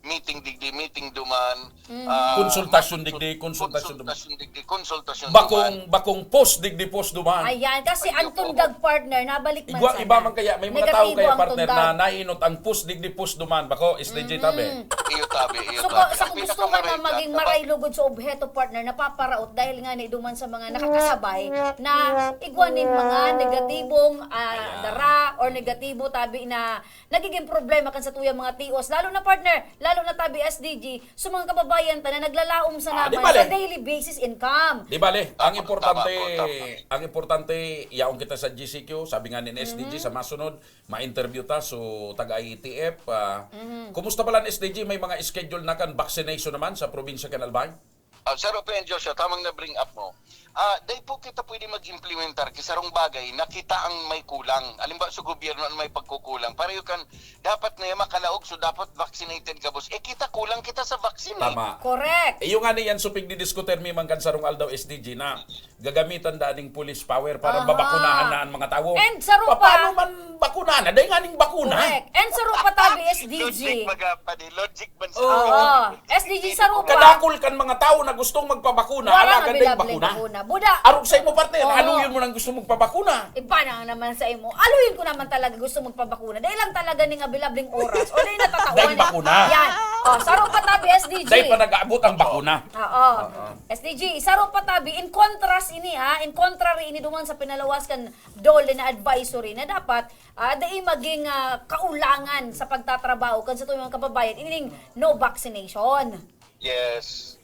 meeting digdi, meeting duman, Mm. ah, Konsultasyon digdi, konsultasyon duman. Konsultasyon digdi, konsultasyon Bakong, duman. Bakong post digdi, post duman. Ayan, kasi Ayun ang po. Tundag, partner, nabalik man Igwa, sana. Iba man kaya, may mga Negatibo tao kaya, ang partner, tundag. Na nainot ang post digdi, post duman. Bako, S D J tabi. Mm. Iyo tabi, iyo So, tabi. Sa Ang kagustuhan na pinakamaray maging dyan, maray lugod sa obheto, partner, napaparaot dahil nga ni duman sa mga nakakasabay na igwa nin mga negatibong, ah, Ayan. Dara or negatibo tabi na nagiging problema kan satuyang mga tios, lalo na, partner, lalo na tabi S D G, sa mga kababayan ta na naglalaom sa Ah, di naman bale. Sa daily basis income. Di bale, ang Tama, importante, tama po, tama. Ang importante, yaon kita sa G C Q, sabi nga ni S D G, Mhm. Sa masunod, ma-interview ta, so, taga I E T F, ah, Mhm. Kumusta pala ang S D G? May mga schedule na kan vaccination naman sa probinsya kan Albay? Ah, Sir Open Joshua, tamang na-bring up mo. Ah, dai po kita pwede mag-implementar ki sarong bagay na kita ang may kulang. Halimbawa, sa gobyerno ang may pagkukulang. Pareho kan, dapat na yan makalaog, so dapat vaccinated gabos. Eh, kita kulang kita sa vaccine, eh. Tama. Correct. Eh, yung nga niyan, so pigdidiskutir mi man kan sarong aldaw, S D G, na gagamitan da ning police power para Aha. Babakunahan na ang mga tawo. And saro pa. Paano man bakunahan na? Dai nga ning bakuna. Correct. And saro pa tabi, S D G. Logic, baga, padi, logic man sa Oo. Logic. S D G, saro pa. Kadakol kan mga tawo na gustong magpabakuna, Wala alagad nga dai bilabling bakuna. Bakuna. Buda. Arog sa imo, partner, Oo. Aluyon mo nang gusto magpabakuna. Iba na naman sa imo. Aluyon ko naman talaga gusto magpabakuna. Dai lang talaga ning abilabling oras. O dai natatawan Dai eh. Bakuna. Yan. O, saro pa tabi, S D G. Dai pa nag-aabot ang bakuna. Oo. Oo. S D G, saro pa tabi, in contrast ini, ha, in contrary ini duman sa pinaluwas kan DOLE na advisory na dapat, ah, dai magin, ah, kaulangan sa pagtatrabaho kan satuyang mga kababayan, ining no vaccination. Yes.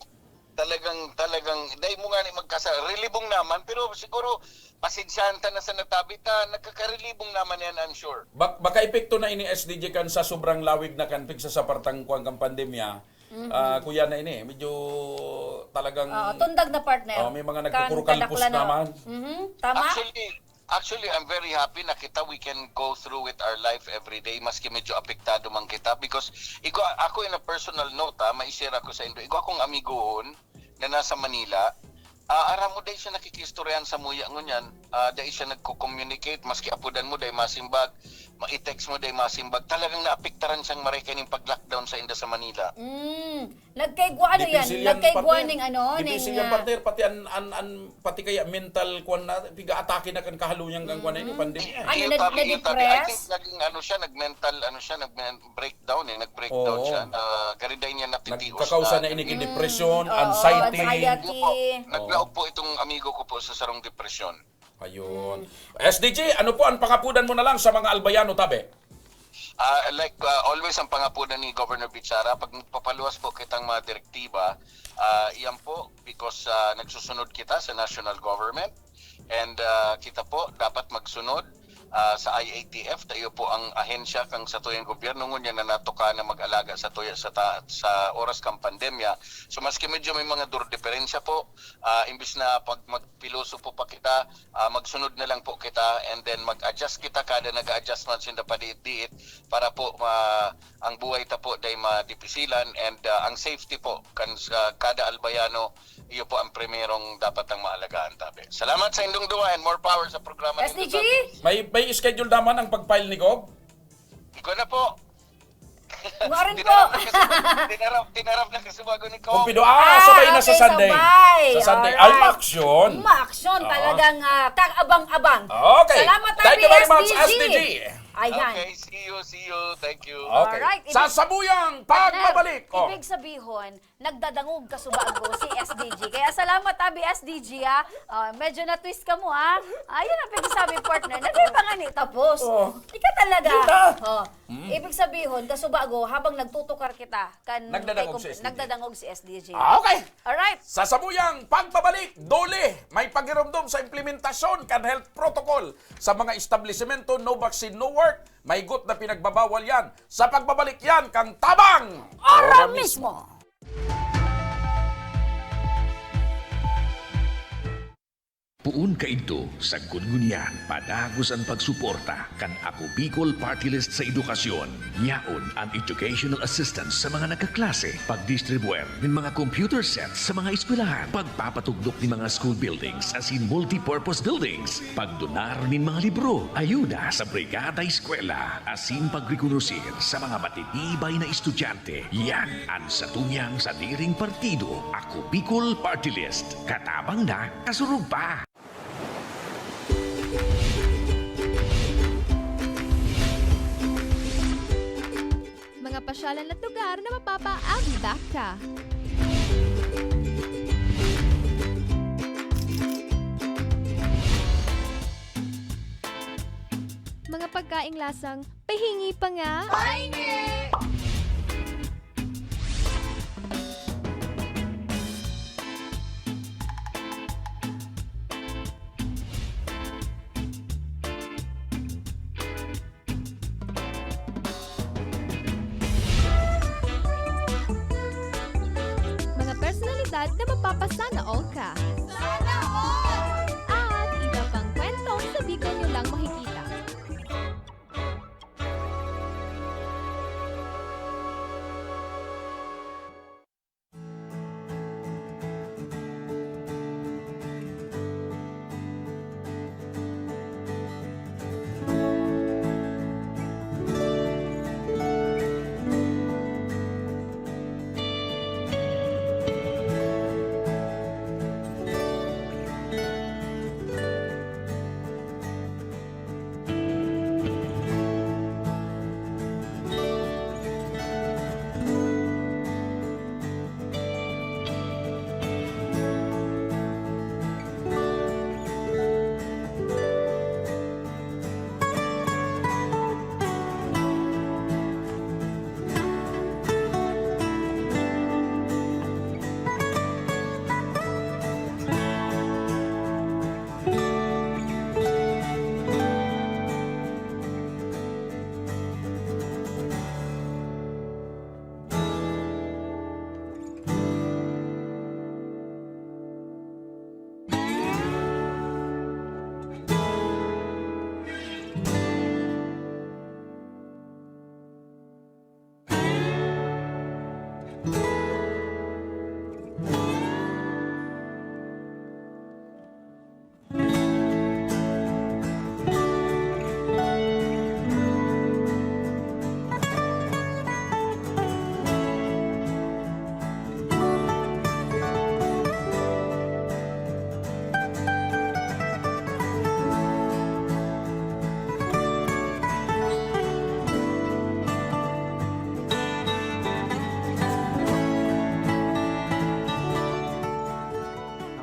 Talagang, talagang, dai mo nga ni magkasa-, relibong naman, pero siguro, pasensyahan ta na sa natabi ta, nagkakarelibong naman yan, I'm sure. Bak-, baka epekto na ini, S D G, kan sa sobrang lawig na kan pigsasapartang kuwan kan pandemya, Mhm. Ah, kuya na ini, medyo talagang Oo, tundag na, partner. Oh, may mga Kan nagkukurukalpos kadaklan na. Naman. Mhm, tama? Actually, actually, I'm very happy na kita, we can go through with our life every day, maski medyo apektado man kita. Because iko, ako in a personal note, ah, ma-share ako sa indo. Iko akong amigohon na nasa Manila, ah, aram mo, dai siya nakikiistoryahan sa muya ngunyan. Ah, dai siya nagko-communicate, maski apodan mo, dai masimbag, ma-i-text mo, dai masimbag. Talagang naapektaran siyang maray kaning pag-lockdown sa inda sa Manila. Mm. Nagkaigwa, ano yan? Difícil yan, Nagkaigwa partner. Ning ano, Difícil ning, yan, ah, partner. Pati an, an, an, pati kaya mental, kwan na, piga-atake na kan kahaloyan kan kwan na ini, Mm. Pandemya. Ano, Iyo, nag-, tabi, iyo, tabi. I think nag-depress? Naging ano siya, nag-mental, ano siya, nag-breakdown eh, nag-breakdown Oo. Siya. Ah, kariday niya natitios Nagkakausa na na ini kin Mm, depression, oo, anxiety. Anxiety. Yun po. Naglaog Oo. Po itong amigo ko po sa sarong depresyon. Ayun. Mm. S D G, ano po ang pangapudan mo na lang sa mga Albayano, tabi? Ah, like, ah, always ang pangapudan ni Governor Bichara, pag magpapaluwas po kitang mga direktiba, ah, iyan po, because, ah, nagsusunod kita sa national government, and, ah, kita po, dapat magsunod. ah, sa I A T F, tayo po ang ahensya kan satuyang gobyerno ngunyan na natukaw na mag-alaga satuya sa ta-, sa oras kan pandemya. So, maski medyo may mga dur-, diferensya po, ah, imbis na pag magpilosopo pa kita, ah, magsunod na lang po kita and then mag-adjust kita kada nag-a-adjust man sinda padiit-diit para po ma-, ang buhay ta po dai madipisilan and, ah, ang safety po kan sa kada Albayano, iyo po ang primerong dapat ang maalagaan, tabi. Salamat sa indong duwa and more power sa programa nindo, S D G? Tabi. May, may schedule naman ang pag-file ni Gob? Ikaw na po. Warin po. Tinarap na kasi, tinarap, tinarap na kasi bago ni Gob. Kumpido, ah, Ah, sabay na sa okay, Sunday. Sabay. Sa Sunday. Ay, Alright. ma-action. Ma-action. Oo. Talagang, ah, kaabang-abang. Okay. Salamat, Thank you very much, S D G. S D G. Ayan. Okay, see you, see you. Thank you. Okay. Alright, ibig Sa sabuyang Partner, pagbabalik. Oh. ibig sabihon, nagdadangog kasubago si S D G. Kaya salamat, Abi S D G, ha. Ah, medyo na-twist ka mo, ha. Ayun ang pinagsasabi, partner. Nagay pa nga ni tapos. Oh. Ika talaga. Kita. Oh. Mm. Ibig sabihon, kasubago, habang nagtutukar kita, kan Nagdadangog kay si S D G. nagdadangog si S D G. Ah, okay. Alright. Sa sabuyang pagbabalik, dole, may pagiromdom sa implementasyon kan health protocol sa mga establisemento, no vaccine, no work. May gut na pinagbabawal yan. Sa pagbabalik yan, kang Tabang! Ora mismo! Poon kaidto, sagkod ngunyan, padagos an pagsuporta kan Ako Bicol Party List sa edukasyon. Yaon an educational assistance sa mga nagkaklase, pagdistribuer nin mga computer sets sa mga eskwelahan, pagpapatugdok nin mga school buildings asin multipurpose buildings, pagdonar nin mga libro, ayuda sa Brigada Eskwela, asin pagrekonosir sa mga matitibay na estudyante. Yan an satuyang sadiring partido, Ako Bicol Party List. Katabang na, kasurog pa! Mga pasyalan at lugar na mapapa-Avi back ka. Mga pagkaing lasang pahingi pa nga. Pahingi! Mga personalidad na mapapasana all ka. Sana all! At iba pang kwentong sa Bicol nyo lang makikita.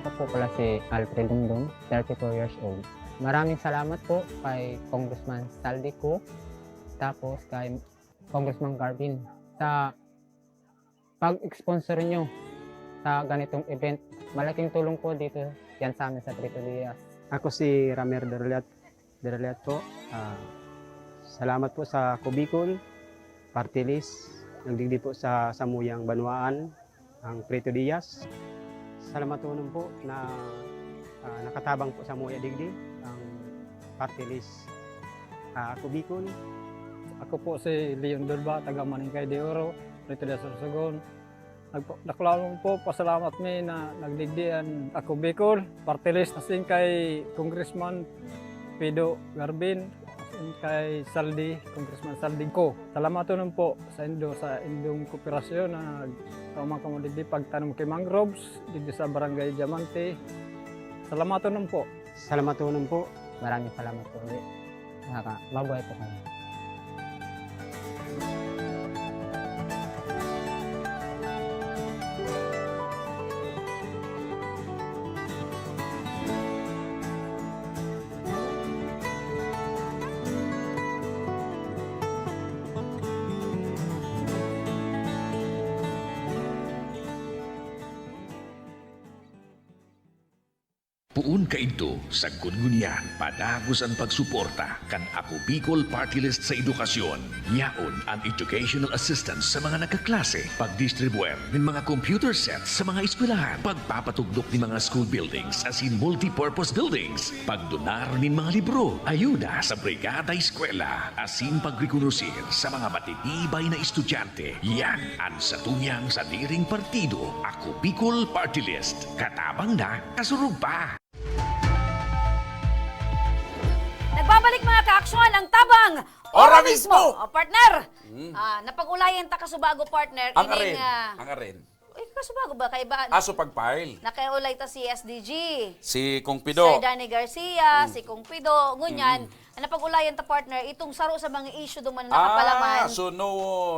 Ako po pala si Alfred Dingdong, thirty-four years old. Maraming salamat po kay Congressman Zaldy Co, tapos kay Congressman Garvin sa pag-sponsor nyo sa ganitong event. Malaking tulong po dito yan sa amin sa Trito Diaz. Ako si Ramer Dorliat, Daralyat po. Ah, salamat po sa Ako Bicol Party List. Nagdigdi po sa samuyang banwaan, ang Prieto Diaz. Salamatonon po na, ah, nakatabang po samuya digdi ang Party List, ah, Ako Bicol. Ako po si Leon Durba, taga Maningkay de Oro, Prieto Diaz, Sorsogon. Nagpa-, dakulanon po, pasalamat mi na nagdigdi an Ako Bicol Party List, asin kay Congressman Pido Garbin, asin kay Saldi, Congressman Saldi ko. Salamatonon po saindo sa indong kooperasyon na nagtaman kamo digdi pagtanom ki mangroves digdi sa Barangay Diamante. Salamatonon po. Salamatonon po. Maraming salamat po ulit. Nakaka-, mabuhay po kayo. Poon kaidto, sagkod ngunyan, padagos an pagsuporta kan Ako Bicol Party List sa edukasyon. Yaon an educational assistance sa mga nagkaklase, pagdistribuer nin mga computer sets sa mga eskwelahan, pagpapatugdok nin mga school buildings asin multipurpose buildings, pagdonar nin mga libro, ayuda sa Brigada Eskwela, asin pagrekonosir sa mga matitibay na estudyante. Yan an satuyang sadiring partido, Ako Bicol Party List. Katabang na, kasurog pa! Nagbabalik, mga kaaksyon, ang Tabang Ora Mismo! O, partner! Hmm. Ah, napag-ulayan ta kasubago, partner, Ang ining, aren. ah, Ang aren. Eh, kasubago ba? Kaiba, Aso pag-file. Nakiulay ta si S D G. Si Kong Pido. Sir Danny Garcia, Hmm. si Kong Pido, ngunyan, Hmm. napag-ulayan ta, partner, itong saro sa mga issue duman na Ah, nakapalaman. so no,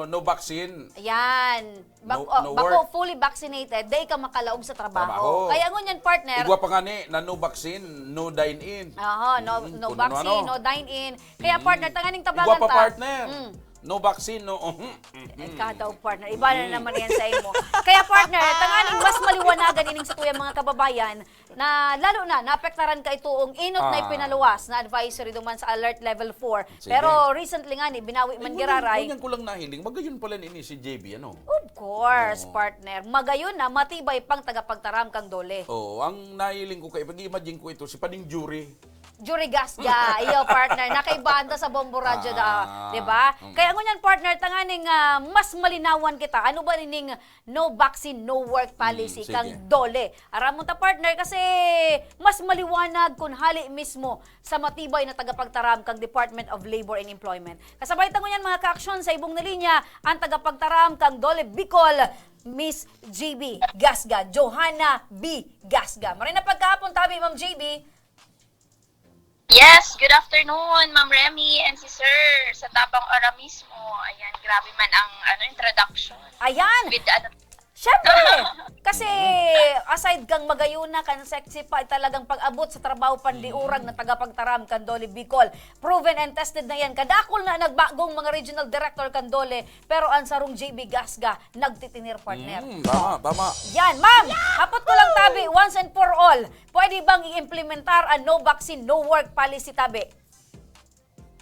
no vaccine? Ayan. Bak-, No, oh, no bako work. fully vaccinated, dai ka makalaog sa trabaho. Trabaho. Kaya ngunyan, partner. Igwa pa nga ni, na no vaccine, no dine-in. Aha, no, Mm, no kung vaccine, ano-ano. no dine-in. Kaya, Mm. partner, tanganing tabangan Igwa pa, ta. partner. Mm. No vaccine, no, uhum, uhum. Eh, kada, partner. Iba na Mm. naman yan sa imo. Kaya, partner, tanganing mas maliwanagan ining sa tuyang mga kababayan, na lalo na naapektaran ka itoong inot na Ah. ipinaluwas na advisory duman sa Alert Level four. Sige. Pero recently nga ni, binawi man Ay, ngunyan, giraray. ngunyan ko lang nahiling, magayon pala nini si J B, ano? Of course, Oo. partner. Magayon na, matibay pang tagapagtaram kang DOLE. Oo, ang nahiling ko kay, pag-imagine ko ito, si Pading Jury. Jury Gasga, iyo, partner. Nakaibaan ta sa Bombo Radyo da, Ah, di ba? mm. Kaya ngunyan, partner, tanganing, ah, mas malinawan kita. Ano ba nining no vaccine, no work policy Mm, sige. kang DOLE. Aramon ta, partner, kasi mas maliwanag kun hali mismo sa matibay na tagapagtaram kang Department of Labor and Employment. Kasabay ta ngunyan, mga kaaksyon, sa ibong na linya, ang tagapagtaram kang DOLE Bicol, Miss J B Gasga, Johanna B Gasga. Maray na pagkahapon, tabi, Ma'am J B. Yes, good afternoon, Ma'am Remy and si Sir, sa Tabang Ora Mismo. Ayan, grabe man ang, ano, introduction. Ayan. With, ano, Siyempre, kasi aside kang magayona, kan sexy pa, talagang pag-abot sa trabaho, pandiurag Mm. na tagapagtaram kan DOLE Bicol. Proven and tested na yan. Kadakul na nagbagong mga regional director kan DOLE, pero ang sarong J B Gasga, nagtitinir, partner. Mm, tama, Oh. tama. Yan, ma'am! Hapot ko lang, tabi, once and for all, pwede bang i-implementar ang no vaccine, no work policy, tabi?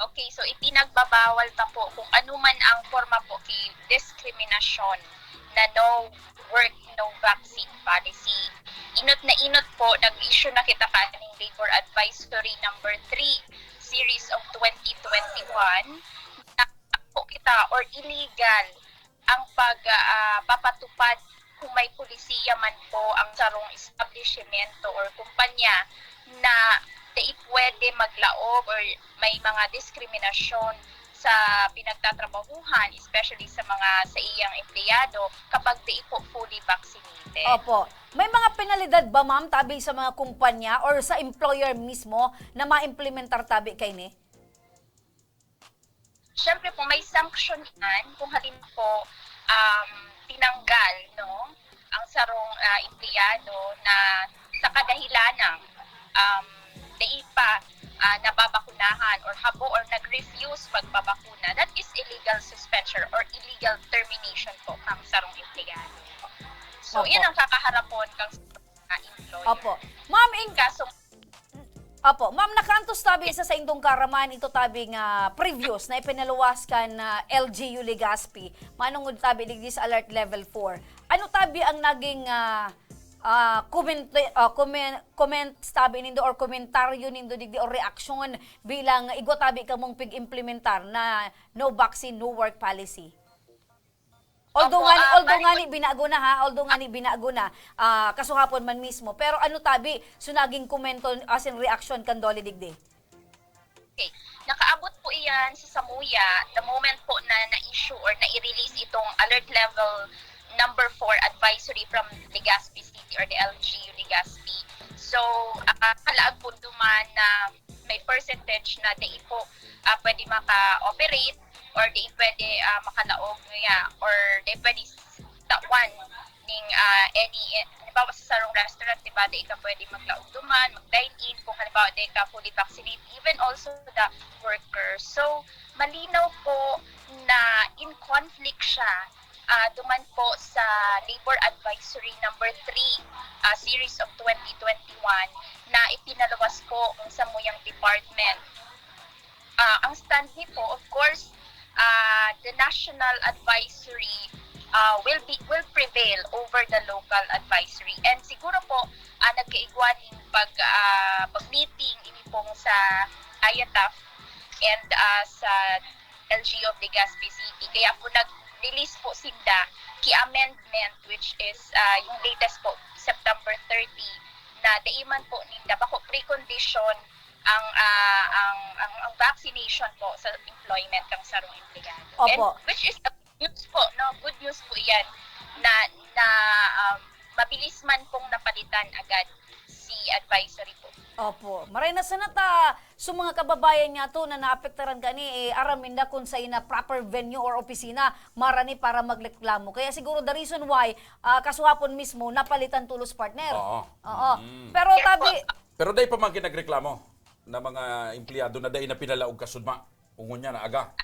Okay, so ipinagbabawal ta po kung ano man ang porma po ki diskriminasyon na no work, no vaccine policy. Inot na inot po, nag-issue na kita kaning Labor Advisory number three, series of twenty twenty-one, na po kita or illegal ang pag, ah, papatupad kung may polisiya man po ang sarong establishmento or kumpanya na dai pwede maglaog or may mga diskriminasyon sa pinagtatrabahuhan, especially sa mga, sa iyang empleyado, kapag dai po fully vaccinated. Opo. May mga penalidad ba, ma'am, tabi sa mga kumpanya or sa employer mismo na maimplementar tabi kaini? Siyempre po, may sanction yan kung halimbawa po, um, tinanggal, no, ang sarong, ah, empleyado na sa kadahilanang, um, dai pa, ah, nababakunahan or habo or nag-refuse magbabakuna. That is illegal suspension or illegal termination po kang sarong empleyado. So, Opo. yan ang kakaharapon kang employer. Opo. Ma'am, in- Kaso Opo, ma'am, nakaantos tabi sa saindong kaaraman ito tabi nga previous na ipinaluwas kan, ah, L G U Legazpi, manungod tabi digdi sa Alert Level four. Ano tabi ang naging, ah, ah, comment, ah, comment, comments tabi nindo or komentaryo nindo digdi or reaksyon bilang igwa tabi kamong pig-implementar na no vaccine, no work policy? Although Opo, ngani, ah, although bali ngani binago na ha, although ngani binago na, ah, kasuhapon man mismo. Pero ano tabi, so naging komento as in reaction kan DOLE digdi? Okay. Nakaabot po iyan sa samuya the moment po na na-issue or na-release itong alert level number four advisory from Legazpi City or the L G U Legazpi. So, ah, kalaag po duman na may percentage na dai po ah, pwede maka-operate or di pwede ah, makalaog niya or di pwede s- tawan ning ah, any, eh, halimbawa sa sarong restaurant, di ba, di ka pwede maglaog duman, mag-dine in, kung halimbawa di ka fully vaccinated, even also the workers. So, malinaw po na in conflict siya ah, duman po sa Labor Advisory number three, ah, Series of twenty twenty-one na ipinaluwas po ng samuyang department. Ah, ang stand ni po, of course, ah, the national advisory ah, will be will prevail over the local advisory. And siguro po, ah, nagkaigwa ning pag ah, pag-meeting ini pong sa IATF and ah, sa L G U of Legazpi City. Kaya po nag-release po sinda ki amendment, which is ah, yung latest po, September thirty, na dai man po ninda bako precondition ang ah, ang, ang ang vaccination po sa employment kang sarong empleyado. And Opo. Which is a good news po, no? Good news po 'yan na na um, mabilis man pong napalitan agad si advisory po. Opo. Maray na sana ta, so mga kababayan nga to na naapektaran kani, eh, aram ninda kung sa ina proper venue or opisina, marani para magreklamo. Kaya siguro the reason why, ah, kasuhapon mismo, napalitan tulos partner. Oo. Oo. Mm. Pero tabi, Pero dai pa man kinagreklamo na mga empleyado na dai na pinalaog kasudma. Ungon niya na aga.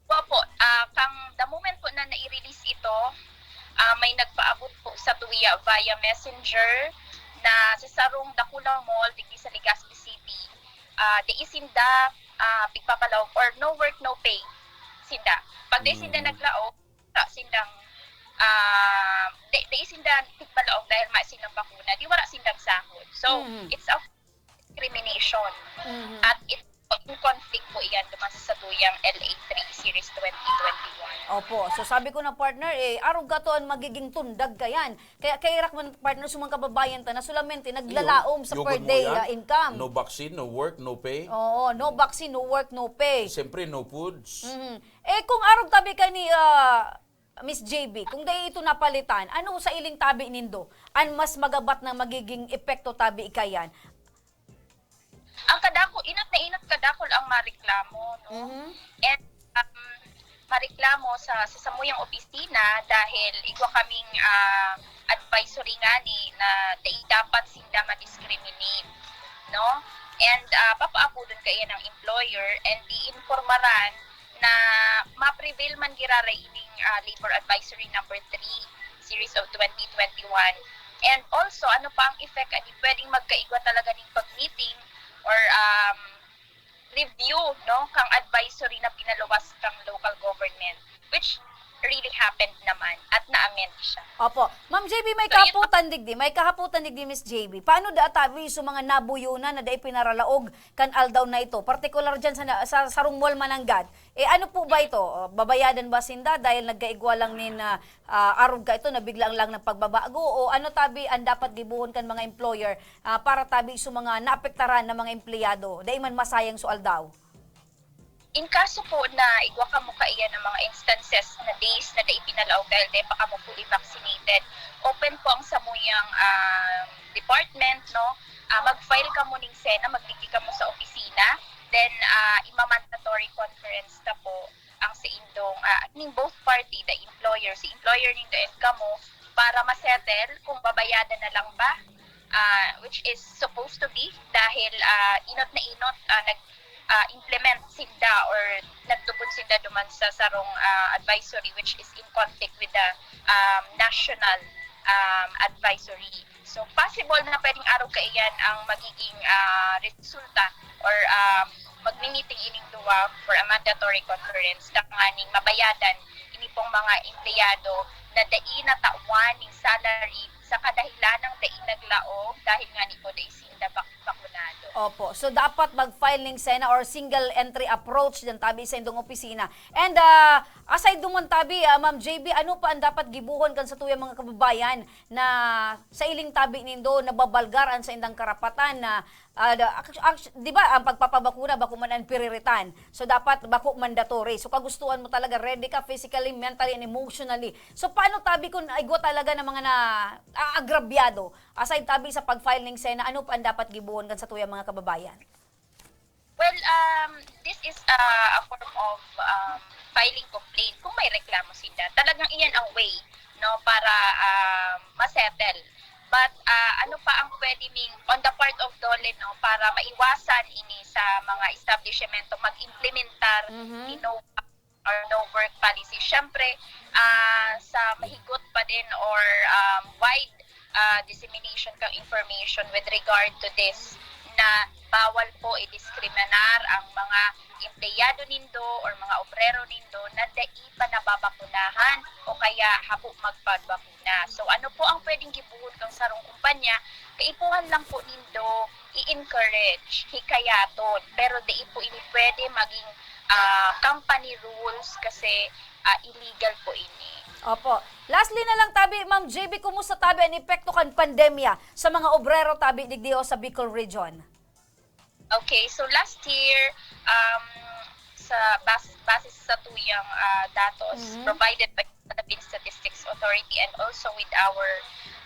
Opo, ah, kang the moment po na nai-release ito, ah, may nagpaabot po sa tuya via messenger na sa sarong dakulang mall digdi sa Legazpi City, ah, di sinda ah, pigpapalaog or no work, no pay sinda. Pag di sinda Mm. naglaog, wala sindang ah, di, di sinda pigpalaog dahil ma silang bakuna, di wala sindang sahod. So, Mm. it's a discrimination. Mhm. At it, in conflict po iyan duman sa satuyang L A three Series twenty twenty-one. Opo. So sabi ko na, partner, eh, arog ka to ang magiging tundag kayan. Kaya kairak man, partner, sa mga kababayan ta na solamente naglalaom sa Iyo, per yugod mo day yan. ah, income. No vaccine, no work, no pay. Oo, no vaccine, no work, no pay. Siyempre, no foods. Mhm. Eh, kung arog tabi ka ni ah, Miss J B, kung dai ito napalitan, ano sa iling tabi nindo? An mas magabat na magiging epekto tabi ikayan? Ang kadako, inot na inot kadakol ang mareklamo, no? Mhm. And um, mareklamo sa, sa samuyang opisina dahil igwa kaming ah, advisory ngani na dai dapat sinda ma-discriminate, no? And ah, papaapodon kaya ng employer and iinpormaran na ma-prevail man giraray ining ah, Labor Advisory number three, Series of twenty twenty-one. And also, ano pa ang effect? Adi pwedeng magkaigwa talaga ning pag-meeting or um, review, no, kang advisory na pinaluwas kang local government, which really happened naman at na-amend siya. Opo. Ma'am J B, may So, yun kahaputan digdi, may kahaputan digdi, Miss J B. Paano da tabi sa mga nabuyo na na dai pinaralaog kan aldaw na ito? Partikular dyan sa, na- sa sarong mall mananggad. Eh, ano po ba ito? O, babayadan ba sinda dahil nagkaigwa lang nin ah, ah, arog ka ito na biglang lang ng pagbabago? O ano tabi ang dapat gibuhon kan mga employer ah, para tabi sa mga naapektaran na mga empleyado? Dai man masayang so aldaw. In kaso po na igwa kamo kaiyan ng mga instances na days na dai pinalaog dahil dai pa kamo fully vaccinated, open po ang samuyang ah, department, no? Ah, mag-file kamo ning SENA, magdigdi kamo sa opisina, then ah, ima-mandatory conference ta po ang sa indong, ah, ning both party, the employer, si employer nindo and kamo, para ma-settle kung babayadan na lang ba, ah, which is supposed to be dahil ah, inot na inot ah, nag ah, implement sinda or nagtubod sinda duman sa sarong ah, advisory which is in conflict with the um, national um, advisory. So, possible na pwedeng arog kaiyan ang magiging, ah, resulta or, um, magmi-meeting ining duwa for a mandatory conference tanganing mabayadan ini pong mga empleyado na dai natawan ning salary sa kadahilanang dai naglaog dahil ngani po dai sinda bak-, bakunado. Opo. So, dapat mag-file ning SENA or single entry approach diyan tabi sa indong opisina. And, ah, aside duman tabi, ah, Ma'am J B, ano pa ang dapat gibohon kan satuyang mga kababayan na sa iling tabi nindo nababalgar an saindang karapatan na, ah, da-, actu-, actu-, di ba, ang pagpapabakuna bako man an piriritan. So, dapat bako mandatory. So, kagustuhan mo talaga, ready ka physically, mentally, and emotionally. So, paano tabi kung igwa talaga ng mga na, aagrabyado? Aside tabi sa pag-file ning SENA, ano pa ang dapat gibohon kan satuyang mga kababayan? Well, um, this is, uh, a form of, um, filing complaint kung may reklamo sinda. Talagang iyan ang way, no, para, um, ma-settle. But, uh, ano pa ang pwede ming, on the part of DOLE, no, para maiwasan ini sa mga establishmento mag-implementar Mhm. ni no or no work policy. Siyempre, ah, sa mahigot pa din or, um, wide, ah, dissemination kang information with regard to this, na bawal po i-diskriminar ang mga empleyado nindo or mga obrero nindo na dai pa nababakunahan o kaya habo magpabakuna. So, ano po ang pwedeng gibohon kang sarong kumpanya? Kaipuhan lang po nindo i-encourage, hikayaton, pero dai po ini pwede maging, ah, company rules kasi, ah, illegal po ini. Opo. Lastly na lang tabi, Ma'am J B, kumusta tabi an epekto kan pandemya sa mga obrero tabi digdi o sa Bicol Region? Okay, so last year, um, sa bas-, base sa tuyang, ah, datos Mhm. provided by the Philippine Statistics Authority and also with our,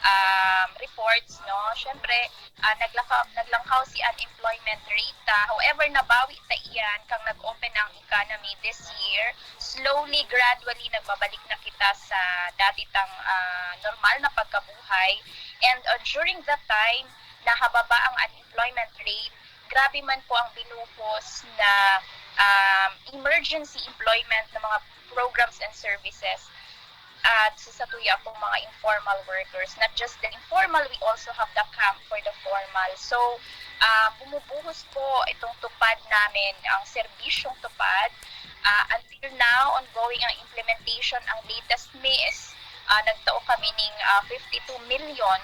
um, reports, no? Siyempre, ah, naglaka-, naglangkaw si unemployment rate, ah, however, nabawi ta iyan kang nag-open ang economy this year. Slowly, gradually, nagbabalik na kita sa dati tang, ah, normal na pagkabuhay. And, ah, during that time, nahababa ang unemployment rate, grabe man po ang binuhos na, um, emergency employment na mga programs and services at sa satuya pong mga informal workers. Not just the informal, we also have the camp for the formal. So, ah, bumubuhos po itong TUPAD namin, ang serbisyong TUPAD. Ah, until now, ongoing ang implementation. Ang latest mi is, ah, nagtao kami ning, ah, fifty-two million,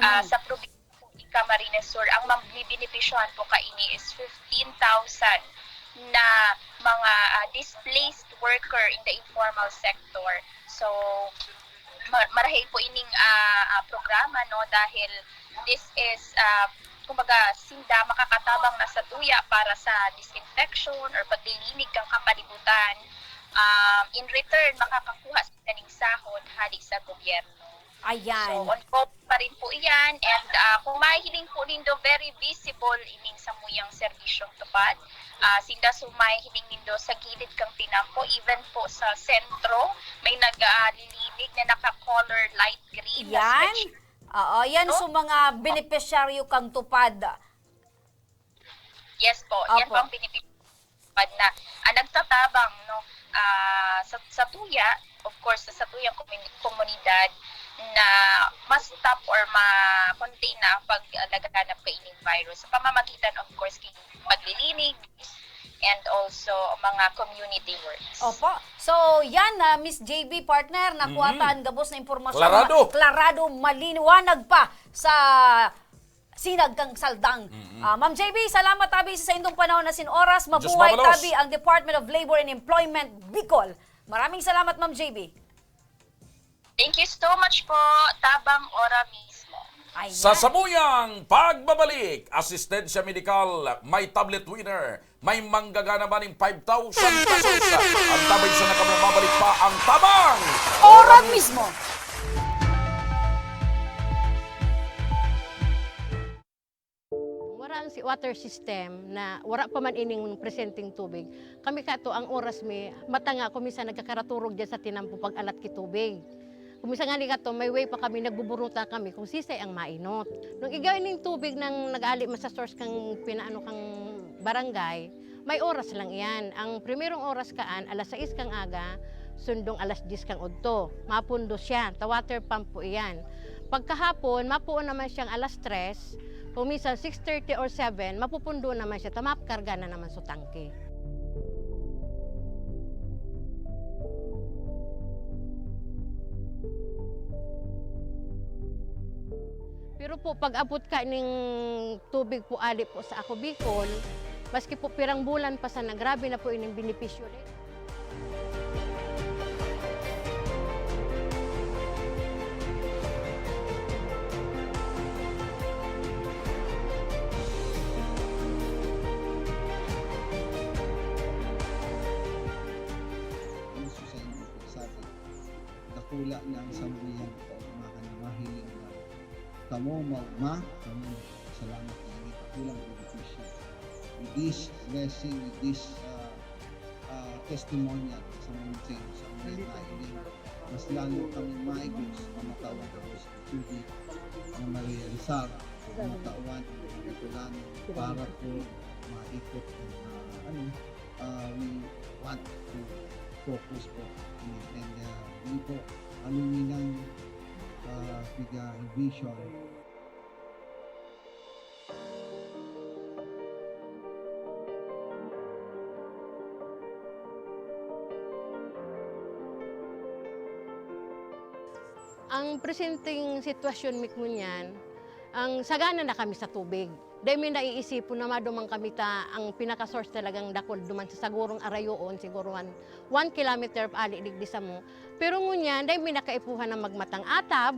ah, Mhm. sa probinsya po ni Camarines Sur. Ang mabibenepisyohan po kaini is fifteen thousand na mga, ah, displaced worker in the informal sector. So, ma-, marahil po ining, ah, ah, programa, no, dahil this is, ah, kumbaga, sinda makakatabang na satuya para sa disinfection or paglilinig kan kapalibutan. Um, in return, makakakuha sila ning sahod hali sa gobyerno. Ayan. So, ongoing pa rin po iyan. And, ah, kung mahihiling po nindo, very visible ining samuyang serbisyong TUPAD. Ah, sinda sumahiling nindo sa gilid kang tinampo, even po sa sentro, may nag, ah, lilinig na naka-color light green na Yan. switch. Oo, yan. No? So, mga benepisyaryo kang TUPAD. Yes po, yan Opo. po ang benepisyo na, ah, nagtatabang, no, ah, sa, satuya, of course, sa satuyang komuni-, komunidad na ma-stop or ma-contain na ang pag, ah, laganap kaining virus sa pamamagitan, of course, king paglilinig and also mga community works. Opo. So, yan, ah, Miss J B, partner, nakuha Mm. ta an gabos na impormasyon. Klarado. Ma-, klarado, malinawanag pa sa sinag kang saldang. Mm-mm. Ah, Ma'am J B, salamat tabi sa saindong panahon na sin oras. Diyos Mabuhay mabalos. tabi ang Department of Labor and Employment Bicol. Maraming salamat, Ma'am J B. Thank you so much po. Tabang ora mismo. Ayan. Sa samuyang pagbabalik, asistensya medikal, may tablet winner, may manggagana man ning five thousand pesos. Antabay sa na kami, mabalik pa ang Tabang Ora mismo. Wara ang si-, water system na wara pa man ining presenteng tubig. Kami kato, ang oras mi, mata nga ako minsan nagkakaraturog diyan sa tinampo pag alat ki tubig. Kung minsan ngani kato, may way pa kami, nagbuburuta kami kung sisay ang mainot. Nung igay ning tubig nang nag-ali man sa source kang pinaano kang barangay, may oras lang iyan. Ang primerong oras kaan, alas sais kang aga, sundong alas diyes kang udto. Mapundo siya, ta water pump po iyan. Pagkahapon, mapoon naman siyang alas tres, kung minsan six thirty or seven, mapupundo naman siya, ta makarga na naman sa tangke. Pero po, pag-abot ka ning tubig po ali po sa Ako Bicol, maski po pirang bulan pa sana, grabe na po ining benepisyo. Ang susayin ko, sabi, dakula na ang samuyang kaugmahan na mahiling na kamo maugma, kamo salamat na ini dakulang benepisyo. With this blessing, with this, ah, ah, testimonial sa mga sa mga nailing, mas lalo kami maigos, mamatawan kami sa tubig na marealisar, mamatawan ang mga kailangan para po maikot ang, ah, ano, ah, we want to focus po. And, ah, yun po, aluminang, ah, piga vision. Ang presenteng sitwasyon mi ngunyan, ang sagana na kami sa tubig. Dai mi naiisipon na maduman kami ta ang pinaka-source talagang dakul duman sa sagurong arayoon, siguro one, one kilometer ali digdi samo. Pero ngunyan, dai mi nakaipuhan na magmatang atab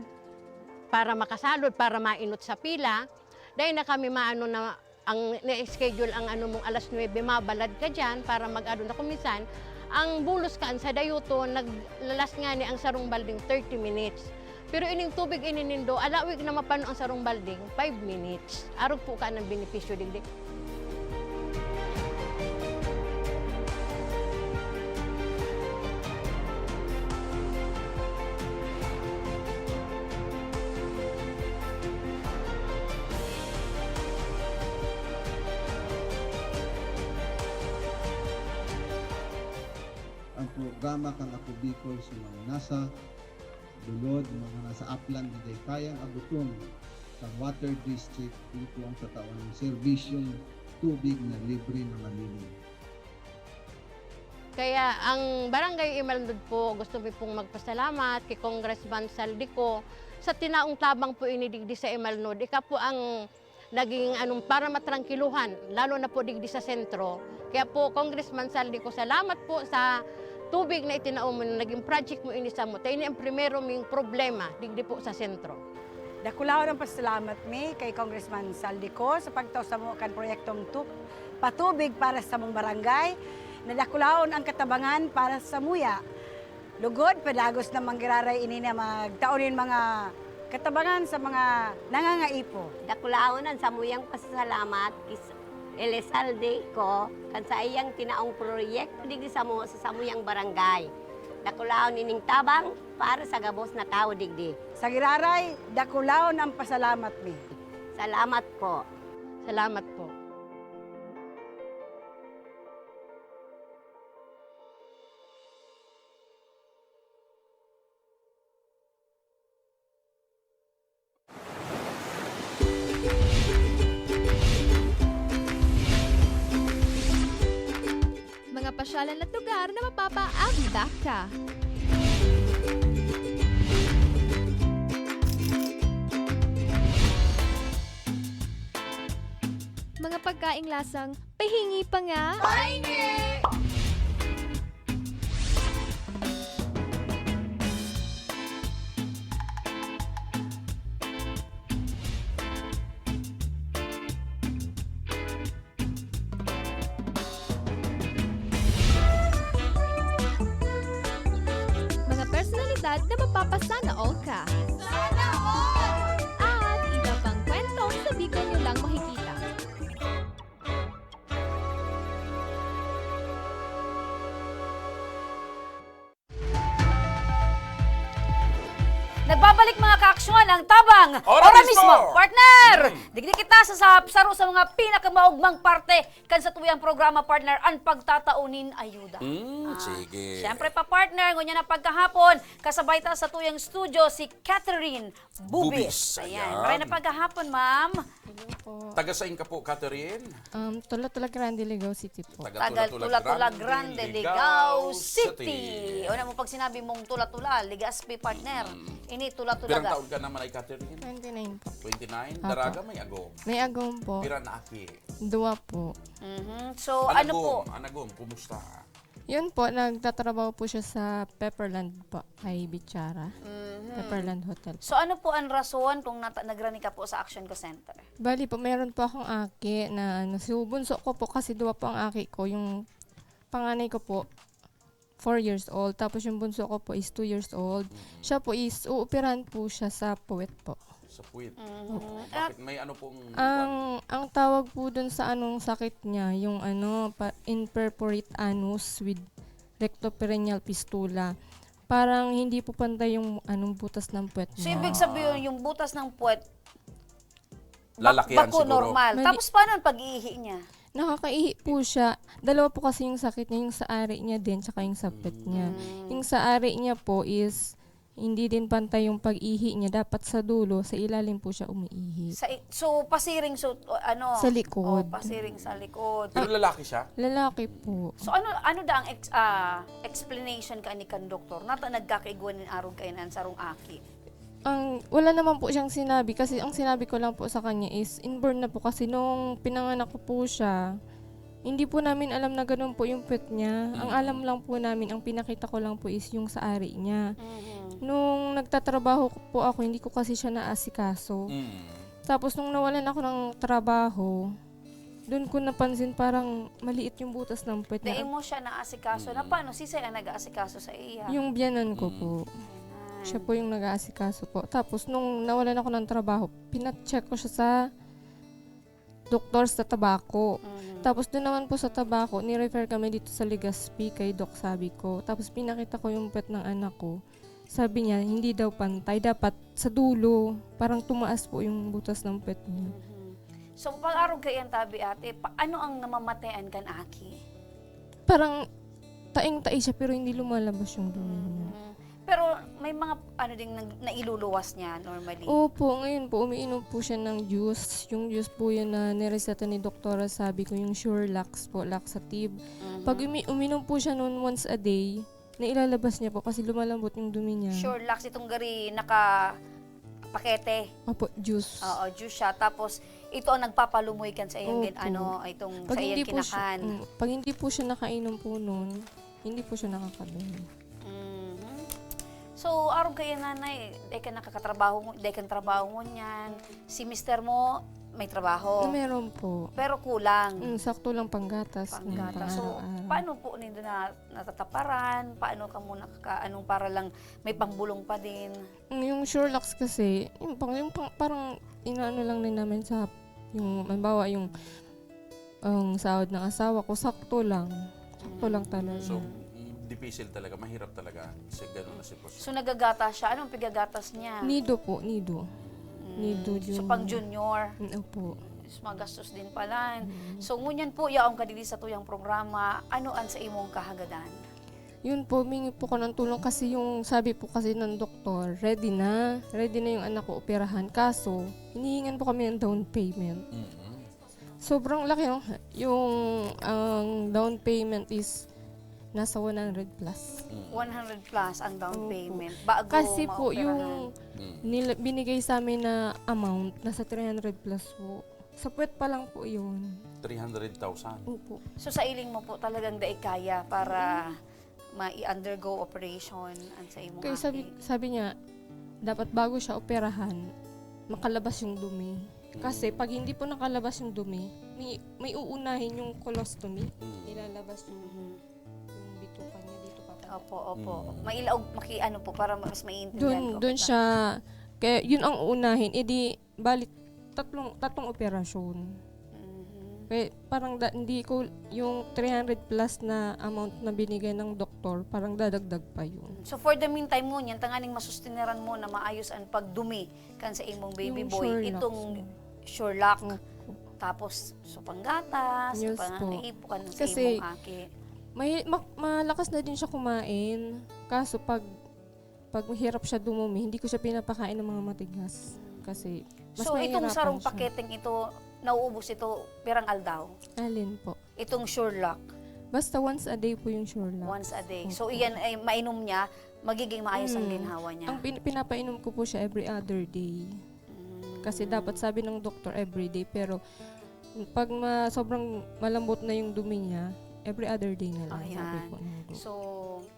para makasalod, para mainot sa pila. Dai na kami maano na ang na-schedule ang ano mong alas nuebe, mabalad ka diyan para mag-ano na. Kung minsan, ang bulos kaan sa dayuton, naglalas ngani ang sarong balding thirty minutes. Pero ining tubig ini nindo, alawig na mapano ang sarong balding, five minutes. Arog po ka ng benepisyo digdi. Ang programa kan Ako Bicol sa mga nasa lulod, mga nasa aplan na dai kayang abuton sa water district, ito ang tatawan ng serbisyong tubig na libre na malinis. Kaya ang Barangay Imalnod po, gusto mi pong magpasalamat kay Congressman Zaldy Co sa tinaong tabang po ini digdi sa Imalnod. Ika po ang naging anong para matrangkiluhan, lalo na po digdi sa sentro. Kaya po, Congressman Zaldy Co, salamat po sa tubig na itinao mo, na naging project mo ini samo. Ta ini ang primero ming problema digdi po sa sentro. Dakulaon ang pasalamat mi kay Congressman Zaldy Co sa pagtao samo kan proyektong tu-, patubig para sa samong barangay, na dakulaon ang katabangan para samuya. Lugod, padagos na manggiraray ini na magtao nin mga katabangan sa mga nangangaipo. Dakulaon ang samuyang pasasalamat kis Elizalde Co kan saiyang tinaong proyekto digdi samo sa samuyang barangay. Dakulaon ining tabang para sa gabos na tawo digdi. Sa giraray, dakulaon ang pasalamat mi. Salamat po. Salamat po. Mga pasyalan at lugar na mapapaabot ka. Mga pagkaing lasang pahingi pa nga. Pahingi! Mga personalidad na mapapasana all ka. Sana all! At iba pang kwentong sa Bicol nyo lang makikita. Balik, mga kaaksyon, ang tabang. Ora mismo, partner! Mm. Digdi kita sa, sa saro sa mga pinakamaugmang parte kan satuyang programa, partner, ang pagtatao nin ayuda. Mm, Ah, sige. Siyempre pa, partner, ngunyan na pagkahapon, kasabay ta sa tuyang studio si Catherine Bubis. Bubis, ayan. Ayan. Maray na pagkahapon, ma'am. Hello po. Taga sain ka po, Catherine? Um, Tula-Tula Grande, Ligao City po. Taga Taga Tula-Tula Tula-Tula Grande, Grande, Ligao Ligao City. City. O na mo, pag sinabi mong Tula-Tula, Legazpi, partner. Mm. Ini Tula-Tula Pirang ga- taon ka naman ay, Catherine? Twenty-nine po. Twenty-nine? Apo. Daraga may agom? May agom po. Pira na aki? Dua po. Mhm. So, Anagom, ano po? Anagom, kumusta? Yun po, nagtatrabaho po siya sa Pepperland po, kay Bichara. Mhm. Pepperland Hotel. So, ano po ang rason kung nata-, nagrani ka po sa Action Call Center? Bali po, meron po akong aki na, ano, so, bunso ko po kasi dua po ang aki ko. Yung panganay ko po, four years old. Tapos yung bunso ko po is two years old. Mhm. Siya po is, uoperahan po siya sa puwet po. Sa puwet? Mhm. Opo. Bakit? May ano pong Ang, ang tawag po dun sa anong sakit niya, yung ano, pa, imperforate anus with rectoperineal fistula. Parang hindi po pantay yung anong butas ng puwet So, niya. ibig sabihin, yung butas ng puwet, bak-, Lalakihan bako siguro. Normal. Mali- Tapos, paano ang pag-iihi niya? Nakakaihi po siya. Dalawa po kasi yung sakit niya, yung sa ari niya din, tsaka yung sa puwet niya. Mm. Yung sa ari niya po is, hindi din pantay yung pag-ihi niya. Dapat sa dulo, sa ilalim po siya umiihi. Sa i-, so, pasiring, so, o, ano? Sa likod. Oh, pasiring sa likod. Pero lalaki siya? Lalaki po. So, ano, ano da ang ex-, ah, explanation ka ni kan doktor? Nata nagkakaigwa nin arog kayo na ang sarong aki? Ang, wala naman po siyang sinabi kasi ang sinabi ko lang po sa kanya is inborn na po kasi nung pinanganak ko po siya, hindi po namin alam na ganun po yung puwet niya. Ang Mm. alam lang po namin, ang pinakita ko lang po is yung sa ari niya. Mhm. Nung nagtatrabaho po ako, hindi ko kasi siya naasikaso. Mm. Tapos nung nawalan ako ng trabaho, dun ko napansin parang maliit yung butas ng puwet niya. Dai mo siya naasikaso. Na Mm. paano? Sisay ang nag-aasikaso sa iya? Yung biyanan ko Mm. po. Biyanan. Siya po yung nag-aasikaso po. Tapos nung nawalan ako ng trabaho, pina-check ko siya sa doktor sa Tabaco. Mhm. Tapos dun naman po sa Tabaco, ni-refer kami dito sa Legazpi kay Doc Sabi ko. Tapos pinakita ko yung puwet ng anak ko. Sabi niya, hindi daw pantay, dapat sa dulo, parang tumaas po yung butas ng puwet niya. Mhm. So, pag-arog kaiyan tabi, ate, pa-, ano ang namamatean kan aki? Parang taing-tai siya, pero hindi lumalabas yung dumi niya. Mm. Pero may mga, ano, ding nag-, nailuluwas niya normally? Opo, ngayon po, umiinom po siya ng juice. Yung juice po yun na nireseta ni doktora, sabi ko, yung Sure Lax po, laxative. Mhm. Pag umi-, uminom po siya noon once a day, nailalabas niya po kasi lumalambot yung dumi niya. Sure Lax, itong gari naka-pakete. Opo, juice. Oo, juice siya. Tapos, ito ang nagpapalumoy kan sa iyang gin-, Opo. ano, itong Pag sa iyang hindi po siya, kinakan. mm, pag hindi po siya nakainom po nun, hindi po siya nakakadumi. Mhm. So, arog kaya, nanay, dai ka nakakatrabaho, dai kang trabaho ngunyan. Si mister mo, may trabaho? Na meron po. Pero kulang? Mm, sakto lang panggatas, Panggatas. So, pang-araw-araw. Paano po nindo na natataparan? Paano ka muna kaka-, anong para lang may pangbulong pa din? Mm, yung Sure Lax kasi, yung pang-, yung pang-, parang inaano lang din namin sa, yung, halimbawa, yung, ang sahod ng asawa ko, sakto lang. Sakto lang Mm. talaga. So, mm, dipisil talaga, mahirap talaga sa ganun na sitwasyon. So, nagagatas siya. Anong pigagatas niya? Nido po, Nido. Mm. Nido So, pang Junior. Junior? Mm, opo. Mas magastos din pala. Mm. So, ngunyan po, yaon ka didi sa tuyang programa, ano an sa imong kahagadan? Yun po, humingi po ko ng tulong kasi yung sabi po kasi ng doktor, ready na. Ready na yung anak ko operahan. Kaso, hinihingan po kami ng down payment. Mm. Sobrang laki, no? Yung, ang down payment is nasa one hundred plus. Mm. One hundred plus ang down Opo. payment bago Kasi po, maoperahan. yung Mm. nila-, binigay sa amin na amount, nasa three hundred plus po. Sa puwet pa lang po yun. Three hundred thousand? Opo. So, sa iling mo po talagang dai kaya para Mm. ma-undergo operation ang sa imong Kaya sabi, aki? sabi niya, dapat bago siya operahan, makalabas yung dumi. Kasi Mm. pag hindi po nakalabas yung dumi, may, may uunahin yung colostomy. Mm. Ilalabas yung, Mhm. yung bituka niya dito, papatay. Opo, opo. Mm. Mailaog, maki-, ano po, para mas maiintindihan Dun, ko dun kita. siya, kaya yun ang uunahin. Eh di, bali, tatlong, tatlong operasyon. Mhm. Pe-, parang da-, hindi ko, yung three hundred plus na amount na binigay ng doktor, parang dadagdag pa yun. So, for the meantime, ngunyan, tanganing masustineran mo na maayos ang pagdumi kan sa imong baby Yung boy, Sherlock, itong sir. Sherlock. Opo. Tapos, so, panggatas, Yes pang-, po. Naipo ka ng sa Kasi, imong aki. may, ma-, malakas na din siya kumain. Kaso, pag, pag mahirap siya dumumi, hindi ko siya pinapakain ng mga matigas. Kasi, mas So, itong nahihirapan sarong siya. paketeng ito, nauubos ito, pirang aldaw? Alin po? Itong Sherlock. Basta once a day po yung Sherlock. Once a day. So, Opo. iyan ay mainom niya, magiging maayos ang Mm. ginhawa niya. Ang pin-, pinapainom ko po siya every other day. Mm. Kasi dapat sabi ng doktor every day, pero pag ma-, sobrang malambot na yung dumi niya, every other day na lang, sabi Ayan. po ng doktor. So,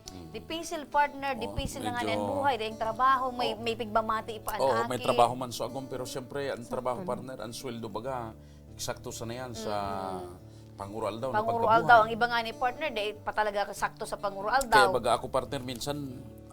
Mm. dipisil, partner, Oh, dipisil na nga medyo, ang buhay, daing trabaho, may, oh. may pigmamati pa ang Oh, may aki. trabaho man sa agom, pero siyempre, ang Sakto trabaho, lang. partner, ang sweldo baga, eksakto sana yan sa Mm. panguro aldaw na Panguro pagkabuhay. aldaw. Ang iba nga ni partner, di pa talaga sakto sa panguro Kaya aldaw. baga ako, partner, minsan,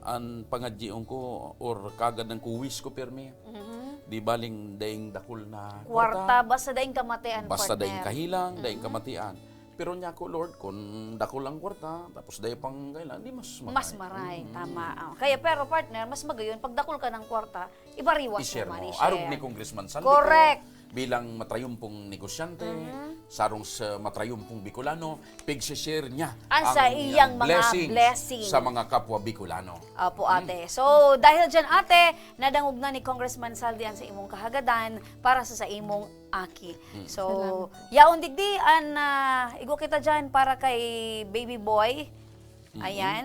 ang pangadyion ko or kagad ng kuwis ko, pirmi. Mhm. Di baling daing dakul na Kwarta, kwarta. basta daing kamatian, Basta daing partner. kahilang, daing Mhm. kamatian. Pero niya ko, Lord, kung dakul ang kwarta, tapos daing pang kailangan, di mas Mas maray. maray, Mm. tama. Oh. Kaya, pero partner, mas magayon, pag dakul ka ng kwarta, ibariwas I-share mo man, mo. i-share. Arog ni Congressman Saldi ko, Correct. bilang matrayumpong negosyante, Mhm. sarong sa matrayumpong Bicolano, pigsi-share niya Ang ang sa iyang mga blessings blessing. sa mga kapwa Bicolano. Opo, Hmm. ate. So, dahil dyan, ate, nadangog na ni Congressman Saldi ang sa imong kahagadan para sa, sa imong aki. Hmm. So, Salamat po. yaon digdi, an, ah, igwa kita dyan para kay baby boy. Mhm. Ayan.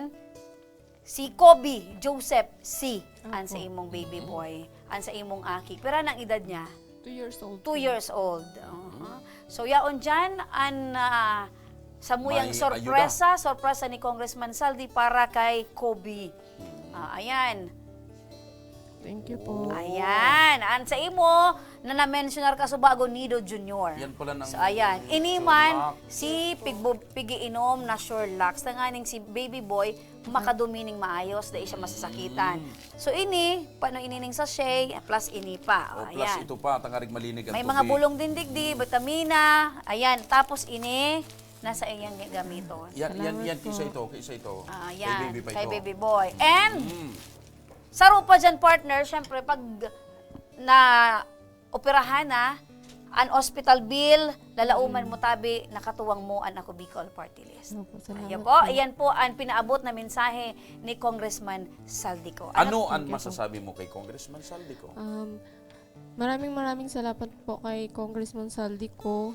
Si Kobe Joseph C, an sa Opo. imong baby Mhm. boy, an sa imong aki. Pira nang edad niya? Two years old Two po. years old. Aha. Mhm. So, yaon dyan, an, ah, samuyang May sorpresa, ayuda. sorpresa ni Congressman Saldi para kay Kobe. Mhm. Ah, ayan. Thank you po. Ayan. An sa imo, na na-mensionar ka sa bago, Nido Junior. Yan pala ng So, ayan. Ini man, Sherlock. si pigbo-, pigiinom na Sherlock. Sa nganing si baby boy, makadumi ning maayos, dai siya masasakitan. Mm. So, ini, paano ini ning sachet, plus ini pa. O, Oh, plus ayan. ito pa, tangarig malinig ang May mga tubig. bulong din digdi, vitamina. Ayan, tapos ini, nasa iyang gagamiton. Yan, yan, Salamat yan, kaysa po. ito, kaysa ito. Ah, Kay yan, baby pa kay ito. baby boy. And, Mm. saro pa dyan, partner, syempre, pag na operahan na, an hospital bill, lalauman Mm. mo tabi, nakatuwang mo an Ako Bicol Party List. Opo, salamat Ayan po, po. ayan po ang pinaabot na mensahe ni Congressman Saldico. Ano Ano ang Thank you po. masasabi mo kay Congressman Saldico? Um, maraming, maraming salamat po kay Congressman Saldico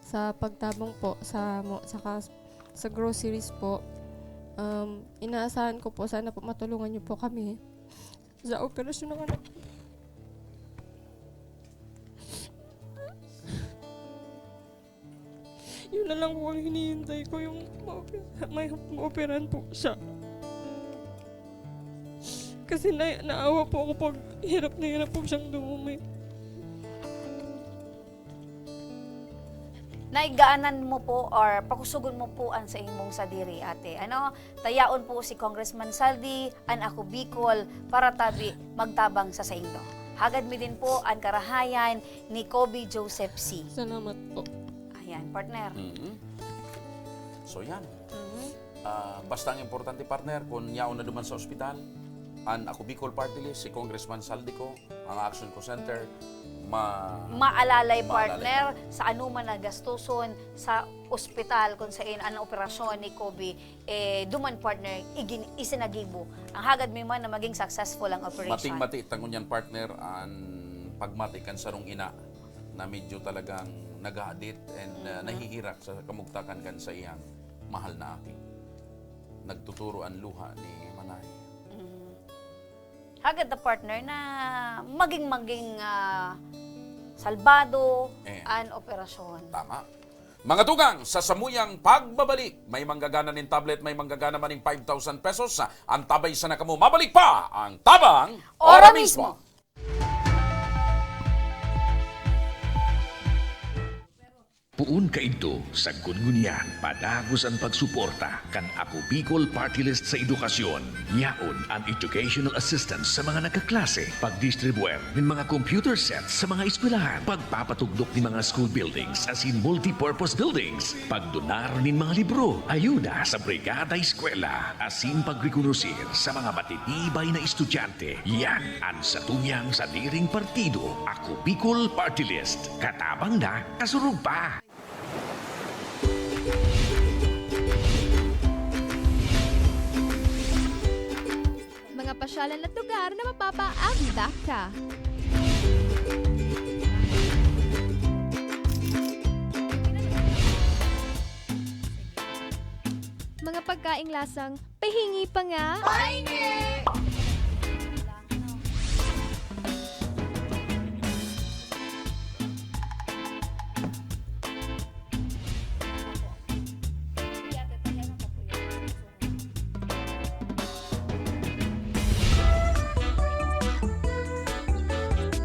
sa pagtabang po sa mo-, sa kas-, sa groceries po. Um, inaasahan ko po, sana po matulungan niyo po kami sa operasyon ng anak. Yun na lang po ang hinihintay ko, yung ma-, may, maoperahan po siya. Kasi na-, naawa po ako pag hirap na hirap po siyang dumumi. Naigaanan mo po or pakusugon mo po an sa imong sadiri, ate. Ano, tayaon po si Congressman Saldi, an Ako Bicol, para tabi magtabang sa saindo. Hagad mi din po an karahayan ni Kobe Joseph C. Salamat po. Ayan, partner. Mhm. So, yan. Mhm. Ah, basta ang importante, partner, kung yaon na duman sa ospital, an Ako Bicol Party List, si Congressman Saldico, ang Action Call Center, ma-, Maalalay, maalalay partner, pa. sa anuman na gastuson sa ospital kung sain an operasyon ni Kobe, eh, duman, partner, igin-, isinagibo. Ang hagad mi man na maging successful ang operation. Mating-mati ta ngunyan, partner, an pagmati kan sarong ina na medyo talagang naghahadit and, uh, Mhm. nahihirak sa kamugtakan kan sa iyang mahal na aki. Nagtuturo an luha ni Manay. Mhm. Hagad ta, partner, na maging, maging, ah, salbado Eh. an operasyon. Tama. Mga tugang, sa samuyang pagbabalik, may manggagana nin tablet, may manggagana man nin five thousand pesos. Antabay sana kamo. Mabalik pa ang Tabang Ora Ora mismo. mismo. Poon kaidto, sagkod ngunyan, padagos an pagsuporta kan Ako Bicol Party List sa edukasyon. Yaon an educational assistance sa mga nagkaklase, pagdistribuer nin mga computer sets sa mga eskwelahan, pagpapatugdok nin mga school buildings asin multipurpose buildings, pagdonar nin mga libro, ayuda sa Brigada Eskwela, asin pagrekonosir sa mga matitibay na estudyante. Yan an satuyang sadiring partido, Ako Bicol Party List. Katabang na, kasurog pa! Mga pasyalan at lugar na mapapaagda ka. Mga pagkaing lasang pahingi pa nga. Pahingi!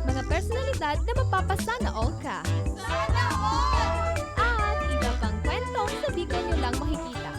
Mga personalidad na mapapasana all ka. Sana all! At iba pang kwentong sa Bicol nyo lang makikita.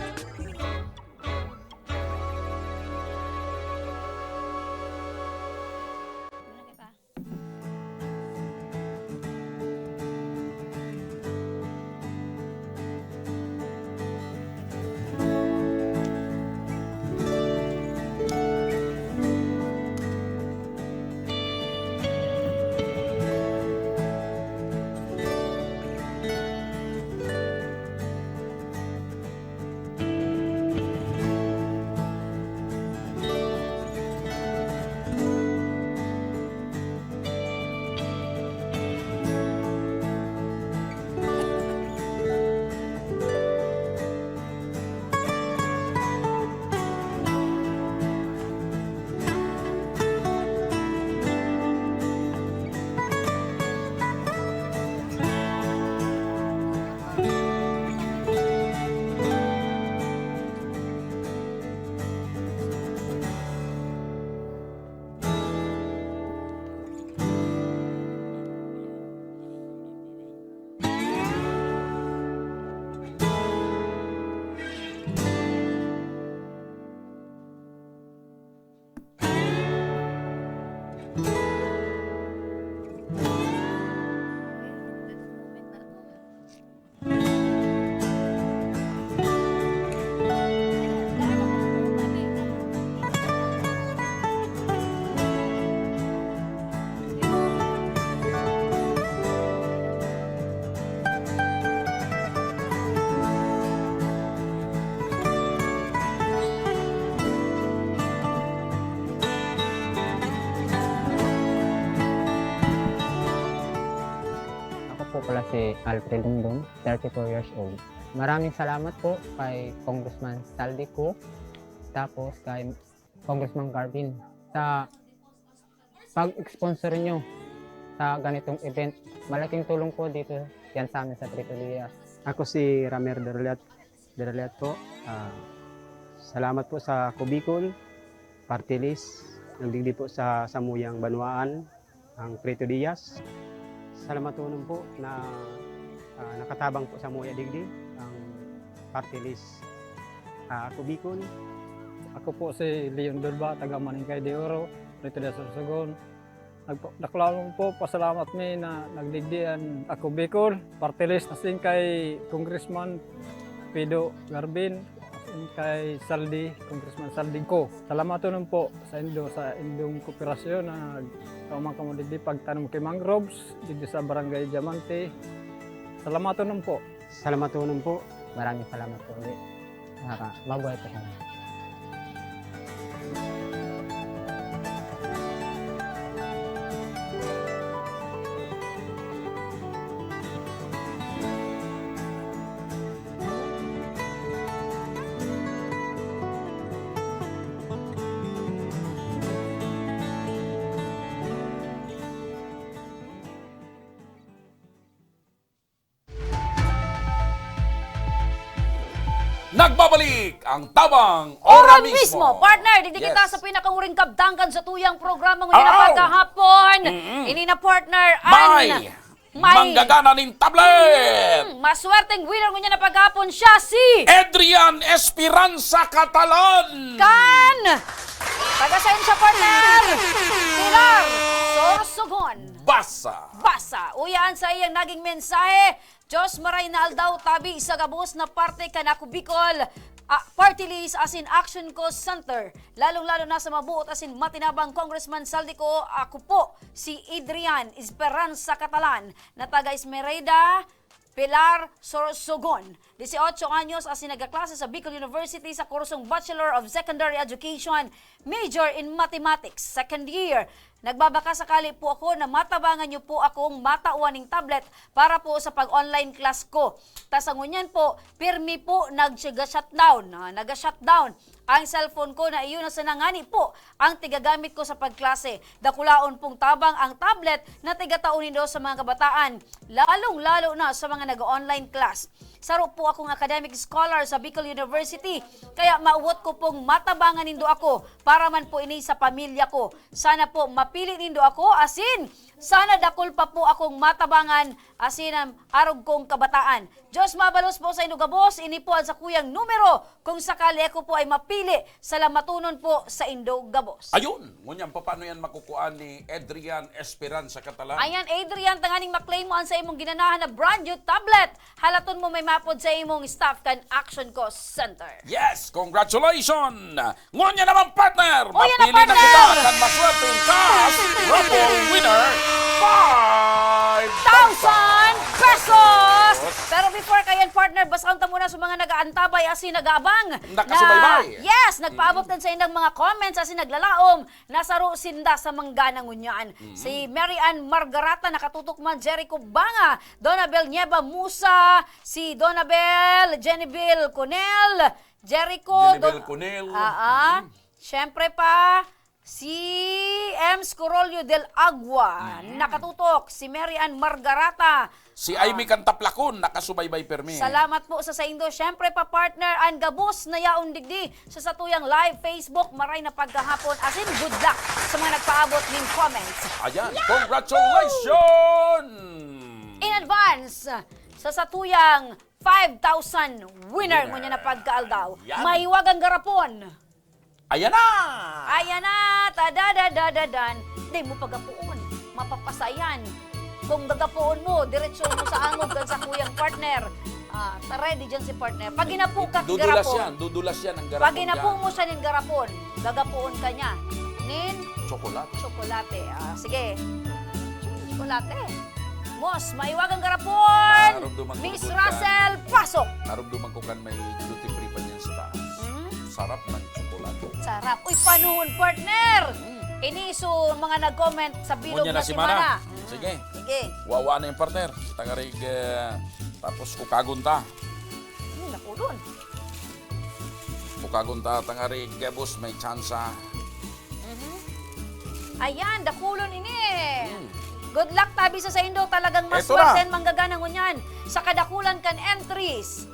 Ako po pala si Alfred Dongdong, thirty-four years old. Maraming salamat po kay Congressman Saldi Cu, tapos kay Congressman Garvin sa pag-sponsor nyo sa ganitong event. Malaking tulong po dito yan sa amin sa Trito Diaz. Ako si Ramer Derliat, Derliat po. Ah, salamat po sa Ako Bicol Party List. Nagdigdi po sa samuyang banwaan ang Trito Diaz. Salamaton po na, ah, nakatabang po samuya digdi ang Party List, ah, Ako Bicol. Ako po si Leon Durba, taga Maningkay de Oro, Trito Diaz, Sorsogon. Nagpa-, dakulaon po, pasalamat mi na nagdigdi an Ako Bicol Party List, asin kay Congressman Pido Garvin, asin kay Saldi, Congressman Saldi Cu. Salamaton po saindo sa indong kooperasyon na nagkauma kamo digdi pagtanom ki mangroves digdi sa Barangay Diamante. Salamaton po. Salamaton po. Maraming salamat po ulit. Naka-, mabuhay po kami. Nagbabalik ang Tabang Ora Mismo. Partner, digdi kita sa pinakahuring kabtangan sa tuyang programa ngunyan na pagkahapon. Ini na, partner, an May Manggagana nin tablet! Mm, maswerteng winner ngunyan na paghapon siya si Adrian Esperanza Catalan! Kan! Taga sain siya, partner? Pilar Sorsogon. Basa! Basa! Uya an saiyang naging mensahe, Diyos maray na aldaw, tabi sa gabos na parte kan Ako Bicol, ah, Party List asin Action Cause Center, lalong-lalo na sa mabuot asin matinabang Congressman Zaldy Co. Ako po si Adrian Esperanza Catalan, na taga Esmeralda, Pilar, Sorsogon. Dieciocho anyos, asin nagkaklase sa Bicol University sa kursong Bachelor of Secondary Education, major in Mathematics, second year. Nagbabaka sakali po ako na matabangan niyo po akong matawan ning tablet para po sa pag-online class ko. Ta sa ngunyan po, pirmi po nag-shutdown, ah, naga-shutdown ang cellphone ko na iyon na sana ngani po ang tigagamit ko sa pagklase. Dakulaon pong tabang ang tablet na tigatao nindo sa mga kabataan, lalong-lalo na sa mga nag-online class. Saro po akong academic scholar sa Bicol University, kaya mawot ko pong matabangan nindo ako para man po ini sa pamilya ko. Sana po mapili nindo ako, asin sana dakul pa po akong matabangan, asin ang arog kong kabataan. Diyos mabalos po sa indo gabos, ini po ang sakuyang numero kung sakali ako po ay mapili. Salamatonon po sa indo gabos. Ayun! Ngunyan, paano yan makukuha ni Adrian Esperanza Catalan? Ayan, Adrian, tanganing maklay mo ang sa imong ginanahan na brand new tablet. Halaton mo may mapod sa imong staff kan Action Cause Center. Yes! Congratulations! Ngunyan naman, partner! Uy, yan na, Mapili na partner! Kita kan maswerteng cash raffle winner, five thousand pesos! Pero before kayan, partner, basahon ta muna sa mga nag-aantabay asin nag-aabang. Nakasubaybay. Na, yes, nagpaabot Mm. kan sa indang mga comments asin naglalaom na saro sinda sa manggana ngunyan. Mm. Si Mary Ann Margarata, nakatutok man, Jericho Banga, Donabel Nieva Musa, si Donabel, Jennyville Conel, Jericho, Jennyville Don-, Conel. Ah, ah. Mm. Siyempre pa, si Ems Corollo del Agua, Mm. nakatutok, si Mary Ann Margarata. Si Ah. Aimee Cantaplacon, nakasubaybay permi. Salamat po sa saindo. Siyempre pa, partner, ang gabos na yaon digdi sa satuyang live Facebook. Maray na pagkahapon. Asin, good luck sa mga nagpaabot ning comments. Ayan, congratulations! In advance, sa satuyang five thousand winner Winner. ngunyan na pagkaaldaw. Yan. Mahiwagang garapon. Ayan na! Ayan na! Tadadadadadan! Di mo pagapoon. Mapapasa yan. Kung gagapoon mo, diretsyon mo sa angog kan sakuyang partner. Ah, ready dyan si partner. Pag ginapo ka, Dudulas garapon. yan. Dudulas yan ang garapon Pag ginapo dyan. mo siya nin garapon, gagapoon ka niya. Nin? Chocolate. Chocolate. Ah, sige. Chocolate. Mos, maiwagang garapon! Narumduman ko Miss lugod ka. Russell, pasok! Narumduman ko kan may gluten free pa niyan sa taas. Hmm? Sarap ng tsokolate. Sarap. Uy, panuhon, partner! Hmm. Ini, so, mga nag-comment sa bilog Ngunyan na na simana. simana. Hmm. Sige. Sige. Wawa na yung partner. Tangarig, eh, tapos ukagon ta. Hmm, nakulon. Ukagon ta, tangarig, gabos, may tsansa. Mhm. Ayan, dakulon ini. Hmm. Good luck, tabi sa saindo. Talagang Eto na. maswerte ang manggagana ngunyan sa kadakulan kan entries.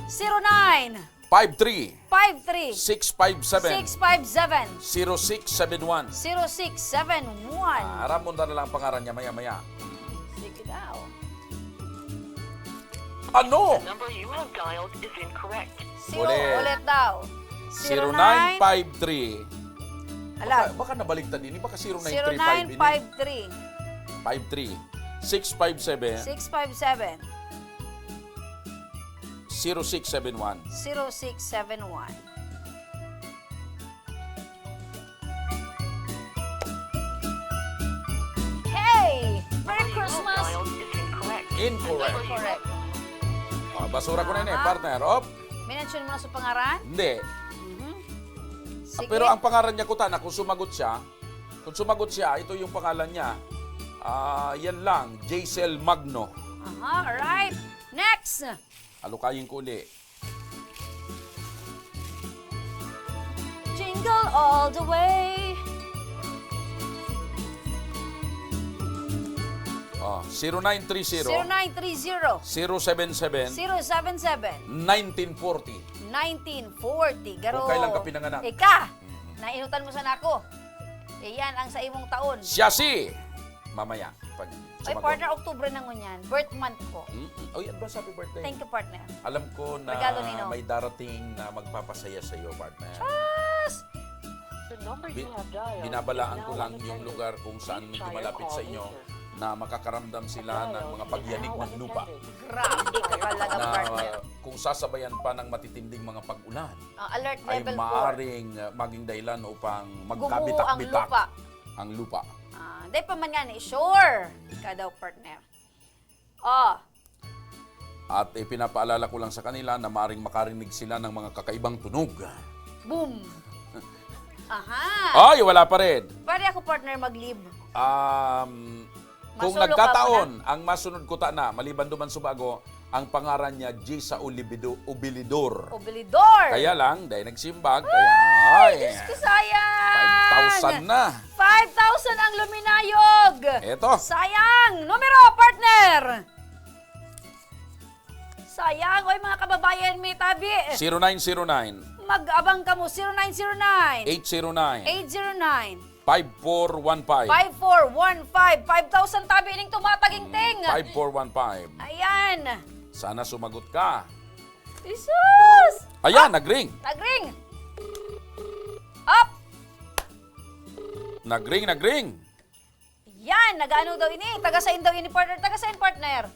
Zero nine. Five three. Five three. Six five seven. Six five seven. Zero six seven one. Zero six seven one. Ah, aramon ta na lang ang pangaran niya maya-maya. Sige daw. Ano? The number you have dialed is incorrect. Zero, Ulit. ulit daw. Zero nine five three. Ala. Baka, baka nabaliktad ini. Baka zero nine three five ini. Zero nine five three. Five three. Six five seven. Six five seven. Zero six seven one. Zero six seven one. Hey! Merry Christmas! Incorrect. Incorrect. Ah, basura ko na ini, Ah. partner. Op. Minention mo na sa pangaran? Hindi. Mhm. Ah, Sige. pero ang pangaran niya, kuta na, kung sumagot siya, kung sumagot siya, ito yung pangalan niya. Ah, yan lang, Jaisel Magno. Aha, alright. Next! Alukayin ko uli. Jingle all the way. Oh, zero nine three zero. Zero nine three zero. Zero seven seven. Zero seven seven. Nineteen forty. Nineteen forty. Garo. Kung kailan ka pinanganak. Ika, nainutan mo sana ako. Iyan ang sa imong taon. Siya si Mamaya, pag Ay, sumagot. Partner, Oktubre na ngunyan. Birth month ko. Mm-mm. Uy, advance happy birthday. Thank you, partner. Alam ko na Regalo ni Nong. may darating na magpapasaya sa'yo, partner. Yes! The number Bi- you have dialed binabalaan is ko now lang yung unattended. lugar kung saan Please medyo try your malapit call sa inyo later. na makakaramdam sila ng mga pagyanig ng lupa. Grabe ka talaga, Na partner. kung sasabayan pa ng matitinding mga pag-ulan, Ah, alert ay level four. maaring, ah, maging dahilan upang Gumuho ang magkabitak-bitak lupa. ang lupa. Ah, dai pa man nga ni sure. Ika daw, partner. Oh. At ipinapaalala ko lang sa kanila na maaring makarinig sila ng mga kakaibang tunog. Boom. Aha. Ay, wala pa rin. Pwede ako, partner, mag-leave. Um, kung Masulok ka nagkataon, muna. ang masunod ko ta na, maliban duman sa bago, ang pangaran niya, Gisa Ulibido-, Ubilidor. Ubilidor. Kaya lang, dahil nagsimbag, Ay, kaya, ay, Diyos ko, sayang. five thousand na. Five thousand ang luminayog. Eto. Sayang. Numero, partner. Sayang. Oy, mga kababayan, may tabi. Zero nine zero nine. Mag-abang kamo. Zero nine zero nine. Eight zero nine. Eight zero nine. Five four one five. Five four one five. Five thousand tabi ning tumatagingting. Mm, five four one five. Ayan. Sana sumagot ka. Jesus! Ayan, Ah! nag-ring. Nag-ring. Up! Nag-ring, nag-ring. Yan, nag-ano daw ini? Taga sain daw ini, partner? Taga sain, partner?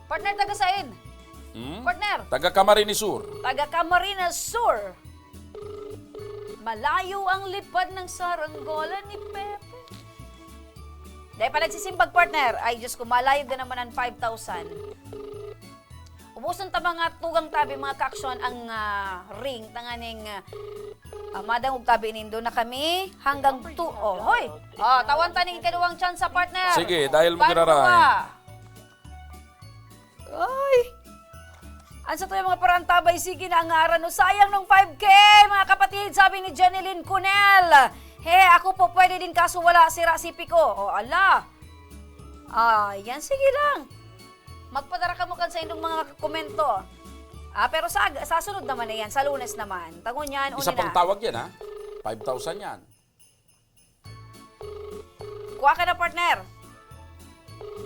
Partner, taga sain? Hmm? Partner? Taga Camarines Sur. Taga Camarines Sur. Malayo ang lipad ng saranggola ni Pepe. Dahil pa nagsisimbag, partner. Ay, Diyos ko, malayo din naman ang five thousand. Ubuson ta mga tugang tabi, mga kaaksyon, ang, ah, ring, tanganing, ah, ah, madangog tabi nindo na kami hanggang two. Oh, hoy! Oh, tawan ta ning ikaduwang chance, partner. Sige, dahil mo Paano giraray. ka? Ay! Ang sa tuyo mga parantabay, sige na ang ngaran, no? Sayang nung five K, mga kapatid, sabi ni Jenilyn Cunel. He, ako po pwede din kaso wala, sira sipi ko. O, ala. Ah, yan, sige lang. Magpadara kamo kan sa indong mga komento. Ah, pero sa, sa sunod naman na yan, sa Lunes naman. Tangon yan, Isa uni pang na. tawag yan, ha? Five thousand yan. Kuha ka na, partner.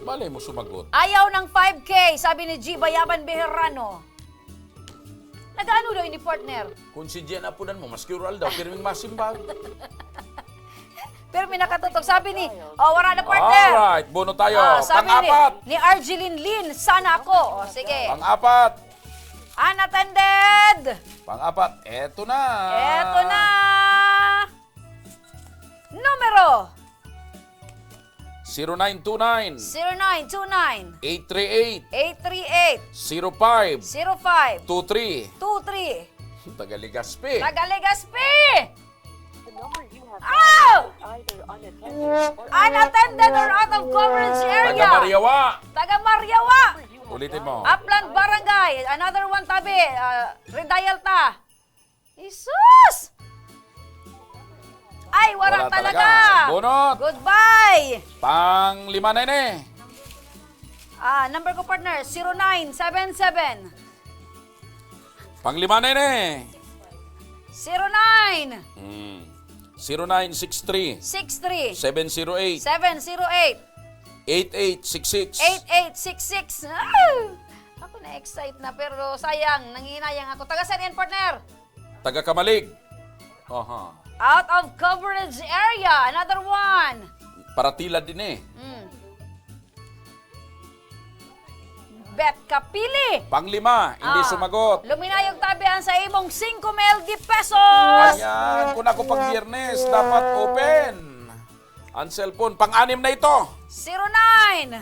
Malay mo sumagot. Ayaw ng five K, sabi ni G Bayaban Beherano. Nag-ano daw ini, partner? Kung si Jen apunan mo, maski oral daw, pirming masimbag. Pero may nakatutok. Sabi ni, oh, wala na, partner. Alright, bono tayo. Ah, sabi ni, Pang-apat. ni Argeline Lin, sana ako. O, sige. Pang-apat. Unattended. Pang-apat, eto na. Eto na. Numero. Zero nine two nine. Zero nine two nine. Eight three eight. Eight three eight. Zero five. Zero five. Two three. Two three. Taga Legazpi. Taga Legazpi! The number you have Oh! dialed is either unattended or out of Unattended or out of coverage area. Taga Mariawa. Taga Mariawa. Ulitin mo. Upland Barangay. Another one, tabi. Ah, redial ta. Jesus! Ay, wala Wala talaga. talaga. Bunot. Goodbye. Pang lima na ini. Ah, number ko, partner, zero nine seven seven. Pang lima na ini. Zero nine. Hmm. Zero nine six three. Six three. Seven zero eight. Seven zero eight. Eight eight six six. Eight eight six six. Ah! Ako na-excite na, pero sayang, nanghihinayang ako. Taga saan yan, partner? Taga Camalig. Aha. Out of coverage area. Another one. Paratila din eh. Mm. Bet Kapili. Panglima, hindi Ah. sumagot. Luminayog tabi ang sa imong singko mil de pesos. Ayan, kung ako pag Biyernes, dapat open ang cellphone. Pang-anim na ito. Zero nine.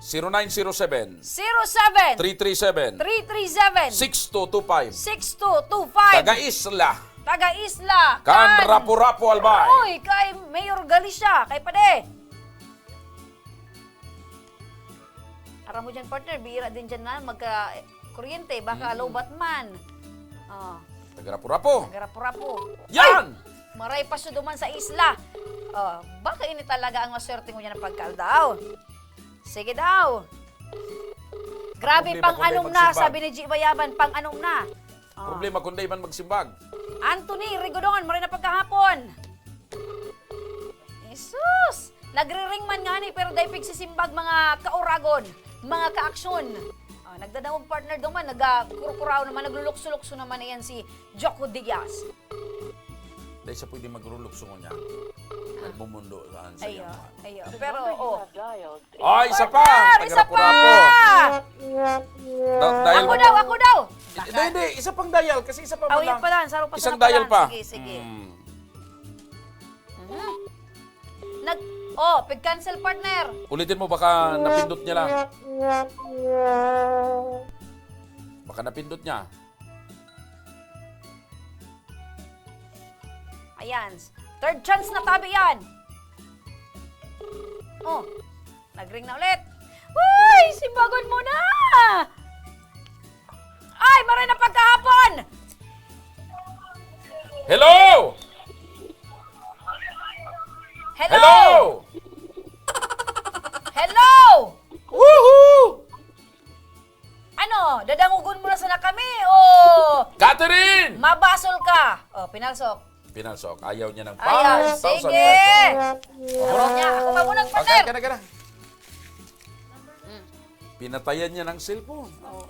Zero nine zero seven. Zero seven. Three three seven. Three three seven. Six two two five. Six two two five. Taga Isla. Taga Isla. Kan Kan. Rapu-Rapu, Albay. Uy, kay Mayor Galicia, kay Pade. Aram mo dyan, partner, bihira din dyan na magka-, kuryente, baka Mm. lowbat man. Oh. Taga Rapu-Rapu. Taga Rapu-Rapu. Yan! Ay! Maray pa siya duman sa isla. Oh, baka ini talaga ang maswerte mo dyan ng pagkaaldaw. Sige daw. Grabe, Problema pang kung anom may na, magsimbag. sabi ni G Bayaban, pang anom na. Oh. Problema kung di man magsimbag. Anthony Rigodon, maray na pagkahapon. Jesus! Nagriring man ngani, pero dai pigsisimbag, mga kauragon, mga kaaksyon. Ah, nagdadangog, partner, duman, nagkukurkuraw naman, naglulukso-lukso naman na yan si Joko Diaz. Dahil siya pwede magrulukso niya. Nagmumundo saan sa Ayo, iyang ayo. Pero, oh. Ay, isa pa! Partner, isa pa! Nagkarapo-rapo. Da- dial Ako mo daw, pa. ako daw! Hindi, hindi. Isa pang dial. Kasi isa pa Oh, man yun lang. pala. Saro pa, Isang saro pa dial lang. pa. Sige, sige. Hmm. Mhm. Nag-, oh, pig-cancel, partner. Ulitin mo, baka napindot niya lang. Baka napindot niya. Ayan. Third chance na tabi yan. Oh, nagring na ulit. Uy, simbagon mo na! Ay, maray na pagkahapon! Hello! Hello! Hello! Hello! Woohoo! Ano, dadangogon mo na sana kami o Catherine! mabasol ka? Oh, pinalsok. Pinalsok. Ayaw niya ng Ayaw, five thousand sige. pesos. Ako na. Niya, ako mamunag, Okay, partner. ka na, ka na. Mm. Pinatayan niya ng cellphone. Oh.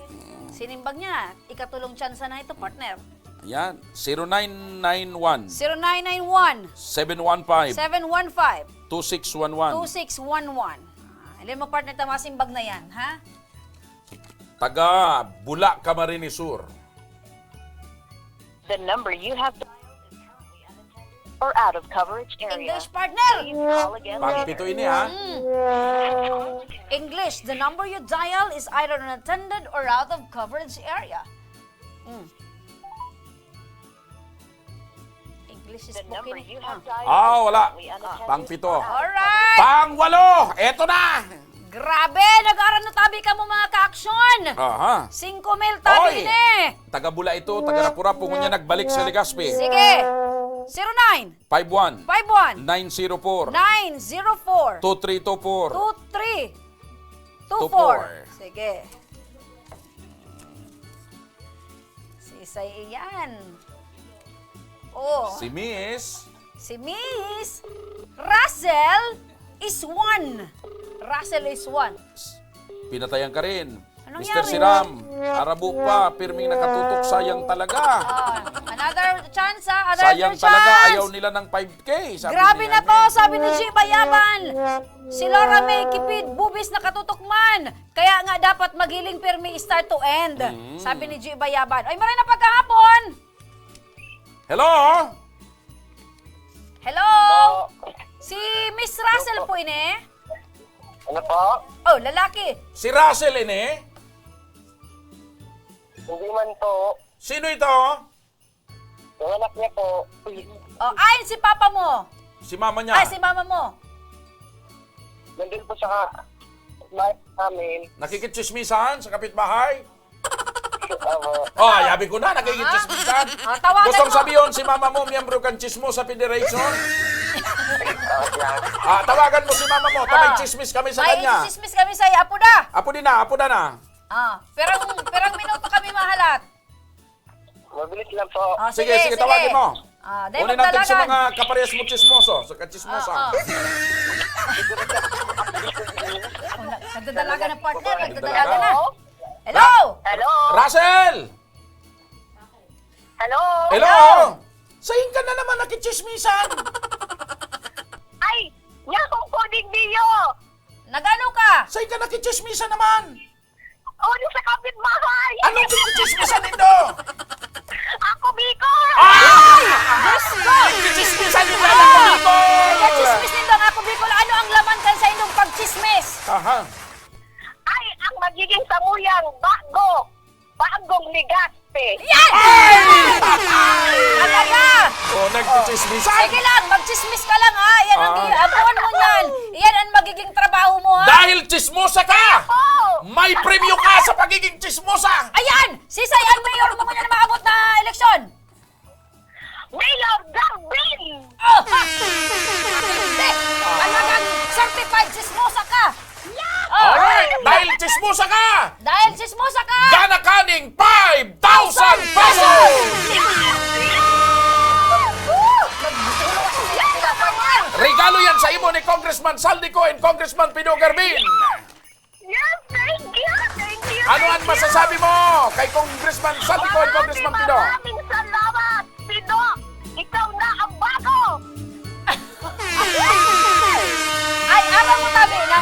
Sinimbag niya, ikatulong tsansa na ito, partner. Yan, zero nine nine one, Zero nine nine one, seven one five, seven one five, two six one one. two six one one. Ah, alam mo, partner, tama simbag na yan, ha? Taga Bula, Camarines Sur. The number you have dialed is currently unattended or out of coverage area. English, partner! Please call again Pang later. pito ini, ha? Mm. English, the number you dial is either unattended or out of coverage area. Mm. English The number spoken. you have Ah. dialed Ah, is wala. currently unattended Pang pito. or out of Alright. coverage. Pang walo! Eto na! Grabe! Nag-aral na tabi ka mo, mga ka-aksyon! Aha. Singko mil tabi Oy! ini! Taga Bula ito, taga Rapu-Rapu, ngunyan nagbalik sa Legazpi. Sige. Zero nine. Five one. Five one. Nine zero four. Nine zero four. Two three two four. Two three two four. Two four. Sige. Si Isay iyan. Oh. Si Miss. Si Miss Russell is one. Russell is one. Pinatayan ka rin. Anong Mister nangyari? Siram, arabo pa, pirming nakatutok, sayang talaga. Ah, another chance, ha? Another Sayang chance. talaga, ayaw nila ng five K, sabi Grabe ni na to, Arnel. sabi ni G Bayaban. Si Laura May Kipid, bubis nakatutok man. Kaya nga dapat magiling pirmi start to end. Mm. Sabi ni G Bayaban. Ay, maray na pagkahapon. Hello? Hello? Po. Si Miss Russell Hello po. po ini? Ano po? Oh, lalaki. Si Russell ini? Hindi man po. Sino ito? Yung anak niya po. Oh, ay, si papa mo. Si mama niya? Ay, si mama mo. Nandun po sa ka-, bahay namin. Nakikitsismisan sa kapitbahay? Opo. Oh, yabi ko na, nakikitsismisan. Ah. Ah, tawagan Gustong mo. sabihin, si mama mo, miyembro kan Chismosa Federation? Ah, tawagan mo si mama mo, ta may Ah. chismis kami sa May kanya. chismis kami sa iya. Apo da. Apo din na, apo da na. Ah, pirang, pirang minuto kami mahalat. Mabilis lang po. Ah, Sige, sige, sige, sige. tawagin mo. Ah, dahil Uli ng text sa magdalagan. mga kaparehas mo chismoso, sa kachismosa. Ah, ah. Oh, na-, nagdadalagan ng partner, nagdadalagan na. Hello? Hello? Russell! Hello? Hello? Hello? Sain ka na naman nakichismisan? Ay, nga kong po, digdiyo! Nagano ka? Sain ka nakichismisan naman? Uli sa kapitbahay! Anong kichismisan nindo? Ako, Bicol! Ah! Diyos ko! Kichismisan nindo ang Ah! Bicol! Nagkachismis nindo ang Ako Bicol. Ano ang laman kan sa inyong pagchismis? Aha. Ay, ang magiging samuyang bago, bagong Legazpi. Yan! Ay! Talaga! Oh, nagchichismisan! Sige lang, magchismis ka lang, ha? Yan ang Ah. gi-, abuhan mo niyan. Yan ang magiging trabaho mo, ha? Dahil chismosa ka! Oh! May premyo ka sa pagiging chismosa! Ayan! Sisay ang mayor mo ngunyan na maabot na eleksyon? Mayor Darwin! Oh! Hindi! Talagang certified chismosa ka! Oh! Alright! Dahil chismosa ka! Dahil chismosa ka! Gana ka ning five thousand pesos! Woo! Nagtulong ako sa iyo, partner! Regalo yan sa imo ni Congressman Saldico and Congressman Pido Garbin. Yes, thank you, thank you, Ano thank ang you. masasabi mo kay Congressman Saldico and Maraming, Congressman Pido? maraming salamat, Pido. Ikaw na ang bago. Ay, aram mo tabi na,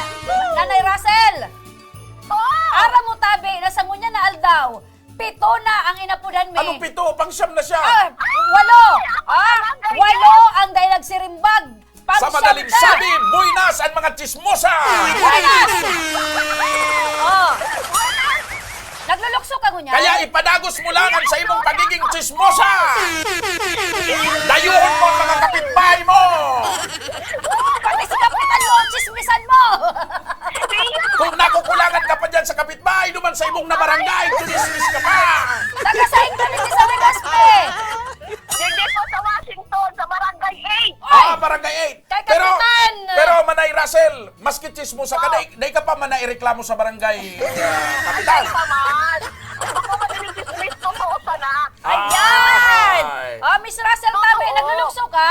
Nanay Russell. Oh. Aram mo tabi na sa ngunyan na aldaw, pito na ang inapodan mi. Anong pito? Pang-siyam na siya. Ah, walo. Ah, walo ang dahil nagsirimbag. Sa Pang-siyam madaling na. sabi, buenas ang mga chismosa! Buenas! Oh. Naglulukso ka, ngunyan? Kaya ipadagos mo lang ang sa imong pagiging chismosa! Dayuhon mo ang mga kapitbahay mo! Pati si kapitan mo, chismisan mo! Kung nakukulangan ka pa dyan sa kapitbahay, duman sa imong na barangay, tunismis ka pa! Taga saan ka rin sa Legazpi? Hindi po sa Washington, sa Barangay eight. Ah, Ay! Barangay eight. Kay Pero, Kapitan! pero, Manay Russell, maski chismosa ka, Oh. dai, dai ka pa man naireklamo sa barangay, ah, kapitan. Ay, naman. Ako, madaling chismis, totoo sana. Ayan! Ay. Oh, Miss Russell, Totoo. tabi, naglulukso ka?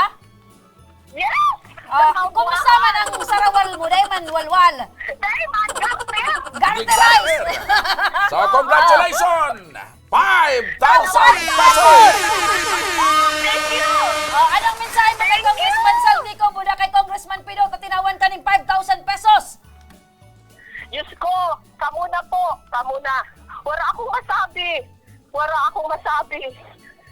Yes! Oh, Totoo. kumusta man ang sarawal mo? Dai man walwal. Dai man, garter! Garterize! So, congratulations! Five thousand pesos! Thank you! Oh, anong mensahe mo kay Congressman Saldico, buda kay Congressman Pido, ta tinawan ka ning five thousand pesos? Diyos ko, kamo na po, kamo na. Wala akong masabi. Wala akong masabi.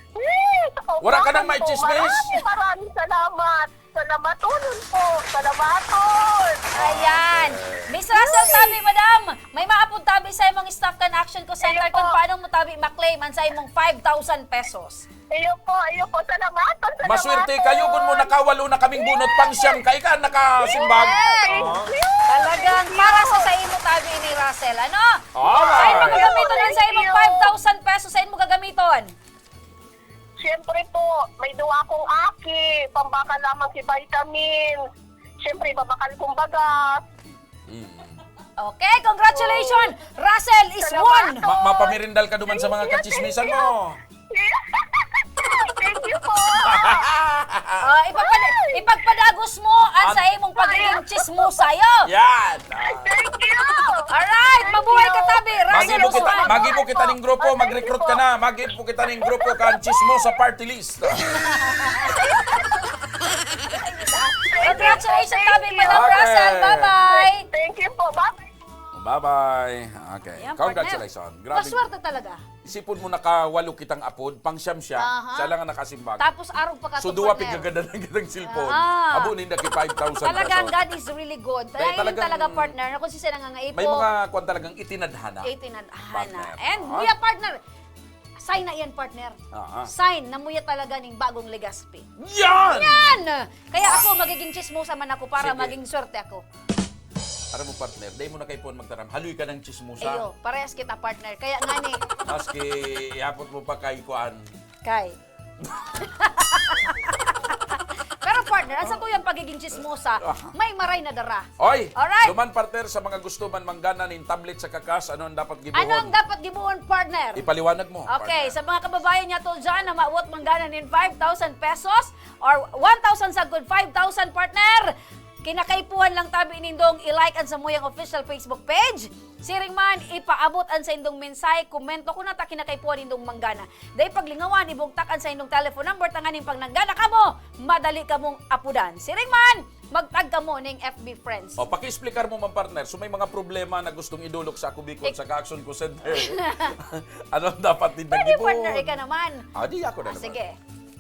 Eh, sa Wala ka nang kaupahan po. maichismis? Maraming, maraming salamat. Salamaton po. Salamaton. Ayan. Miss Russell, Ay. sabi, madam, may maapod tabi sa imong staff kan Action Call Center Ayun kung po. paano mo tabi ma-claim ang sa imong five thousand pesos. Iyo po, iyo po. Salamaton, salamaton. Maswerte kayo kun mo nakawalo na kaming bunot, pang-siyam ka, ika nakasimbag. Yes. Oh. Talagang Thank you. para sa, sa imo tabi ni Russell, ano? Alright. Sa imo gagamiton ang sa imong Thank you. five thousand pesos, sa imo gagamiton? Siyempre po, may duwa akong aki, pambakal lamang si vitamin. Siyempre, babakal kong bagas. Mm. Okay, congratulations! Russell is Salamat. one! Ma-, mapamirindal ka duman sa mga Thank you, kachismisan thank you. mo. Thank you po. Oh, ipagpada-, ipagpadagos mo ang An- sa imong pagiging chismosa, yo! Yan! Thank you. Alright, Thank mabuhay you. ka, tabi. Russell Magibo kita, Oswald. magibo kita ning grupo, Oh, thank mag-recruit you ka po. na. Magibo kita ning grupo kan Chismosa Party List. Congratulations, tabi, Madam Okay. Russell. Bye-bye. Thank you po. Bye. Bye-bye. Okay. Ayan, partner. Congratulations. Grabe. Maswerte talaga. Isipon mo, nakawalo kitang apod, pang-siyam siya, Aha. siya lang ang nakasimbag. Tapos arog pa ka So, to, duwa partner. pigagadan ang kitang cellphone. Ah. Abo, ninda ki five thousand Talagang pesos. God is really good. Dahil Ayun talagang talaga, partner, na kung sisay nangangaipo. May mga kwan talagang itinadhana. Itinadhana. Partner. And, Ah. kuya, partner, sign na yan, partner. Ah. Sign na muya talaga ning bagong Legazpi. Yan! Yan! Kaya ako, magiging chismosa man ako para Sige. maging swerte ako. Aram mo, partner, dai mo na kaipuhan magtaram. Haloy ka ng chismosa. Iyo, parehas kita, partner. Kaya nga ni Maski ihapot mo pa kay kuan. Kay. Pero, partner, ang sa tuyang pagiging chismosa, Ah. may maray na dara. Oy, Alright. duman, partner, sa mga gusto man manggana nin tablet sa kakas, ano ang dapat gibuhon? Ano ang dapat gibuhon, partner? Ipaliwanag mo, Okay, partner. sa mga kababayan niya to dyan na maawot manggana nin five thousand pesos or one thousand sagkod five thousand, partner, kinakaipuhan lang tabi nindong i-like ang samuyang official Facebook page. Siring man, ipaabot ang saindong mensahe, komento kung nata kinakaipuhan nindong manggana. Dai paglingawan, ibugtak ang saindong telephone number tanganing pag nanggana kamo, madali kamong apudan. Siring man, magtag kamo ning F B friends. O, paki-explicar mo man, partner. So, may mga problema na gustong idolok sa Ako Bicol, Ik- sa Ka-Action Call Center. Ano ang dapat din Pwede, nagibo? partner, ika naman. Ah, di ako na Ah, naman. sige.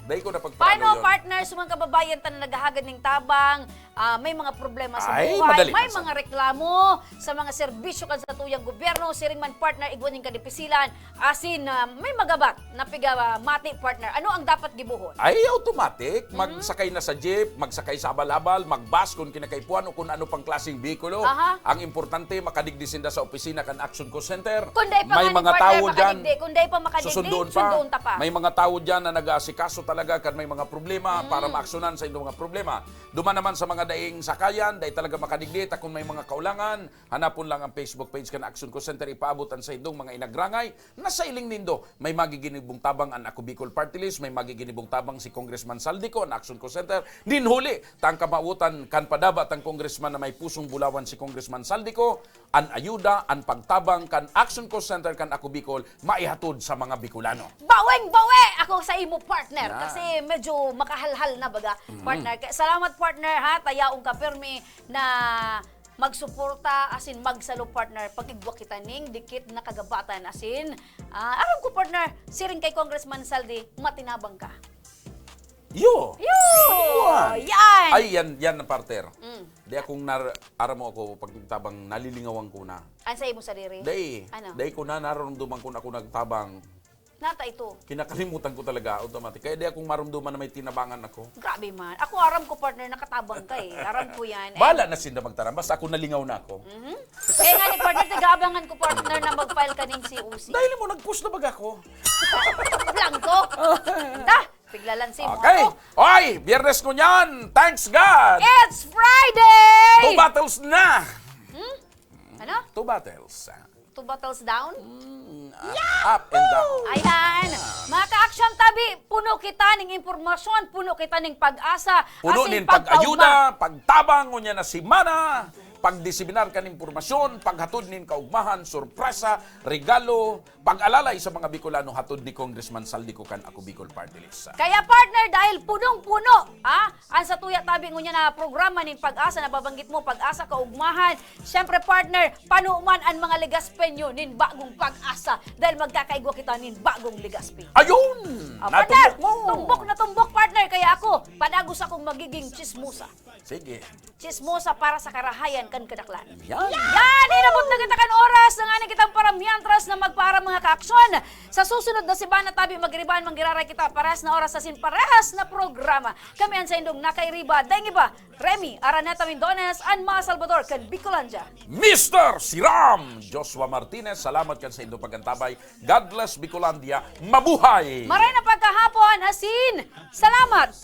Dai ko na pagparaluyon. Paano, partner, sa mga kababayan ta na naghahagad ning tabang, ah, may mga problema sa Ay, buhay, madali may man sa mga reklamo sa mga serbisyo kan sa tuyang gobyerno, siring man, partner, igwa ning kadipisilan, asin, ah, may magabat na pigamati, partner. Ano ang dapat gibuhon? Ay, automatic. Mhm. Magsakay na sa jeep, magsakay sa abal-abal, magbus kung kinakaipuhan o kung ano pang klaseng behikulo. Aha. Ang importante, makadigdi sinda sa opisina kan Action Call Center. Kung dai pa May nga ni mga partner tawo dyan. makadigdi, kung dai pa makadigdi, Susundoon pa. sundoon ta pa. May mga tawo dyan na nag-aasikaso talaga kan may mga problema para maaksyonan sa indong mga problema. Duman naman sa mga daing sakayan, dai talaga makadigdi, ta kun may mga kaulangan, hanapon lang ang Facebook page kan Action Call Center, ipaabot an saindong mga inagrangay na sa iling nindo. May magiginibong tabang an Ako Bicol Party List, may magiginibong tabang si Congressman Saldico, an Action Call Center. Nin huli, ta ang kamawotan kan padaba tang congressman na may pusong bulawan si Congressman Saldico, an ayuda, an pagtabang kan Action Call Center kan Ako Bicol maihatod sa mga Bicolano. Baweng-bawe ako sa imo, partner, kasi medyo makahalhal na baga, partner. Kaya salamat, partner, ha, ta yaon ka pirmi na magsuporta, asin magsalo, partner, pag igwa kita ning dikit na kagabatan, asin, ah, aram ko, partner, siring kay Congressman Saldi, matinabang ka. Yo! Yo! Yan! Ay, yan, yan, partner. Mm. Di akong nar-, aram mo ako, pag tabang nalilingawan ko na. An sa imo sadiri? Dai. Ano? Dai ko na nararamdaman kung ako nagtabang. Nata ito. Kinakalimutan ko talaga, automatic. Kaya di akong marumduman na may tinabangan ako. Grabe man. Ako, aram ko, partner, nakatabang ka eh. Aram ko yan. Eh, bala na sinda magtaram. Basta ako nalingaw na ako. Mhm. Kaya nga ni partner, taga-abangan ko, partner, na mag-file ka ning C O C. Dahil mo, nag-post na baga ako. Blanco. Da, piglalansi mo Okay. ako. Oy, Biyernes ko niyan. Thanks God. It's Friday! Two battles na. Hmm? Ano? Two battles. Two battles down? Mm, ah, up and down. Ayan. Mga ka-action tabi, puno kita ning impormasyon, puno kita ning pag-asa, Puno asin nin pagkaugma. Pag-ayuda, pagtabang, ngunyan na semana, pagdiseminar kan impormasyon, paghatod nin kaugmahan, sorpresa, regalo, pag-alalay sa mga Bicolano, hatod ni Congressman Saldico kan Ako Bicol Party List. Kaya, partner, dahil punong-puno, ah, ang satuya tabi ngunyan na programa nin pag-asa na babanggit mo, pag-asa, kaugmahan, siyempre, partner, pano man an mga Legaspeño nin bagong pag-asa dahil magkakaigwa kita nin bagong Legaspi. Ayun! Ah, partner, Natumbok mo! Tumbok na tumbok, partner. Kaya ako, padagos akong magiging chismosa. Sige. Chismosa para sa karahayan kan kadaklan. Yan. Yan! Inabot na kita kan oras na ngani kitang paramihan, tras na magpaaram, mga kaaksyon. Sa susunod na semana tabi, magiriban, manggiraray kita. Parehas na oras asin parehas na programa. Kami an saindong nakairiba, daing iba, Remy Araneta Mindones, an mga Salvador kan Bicolandia. Mister Siram, Joshua Martinez, salamat kan saindong pag-antabay. God bless Bicolandia. Mabuhay! Maray na pagkahapon, asin salamat!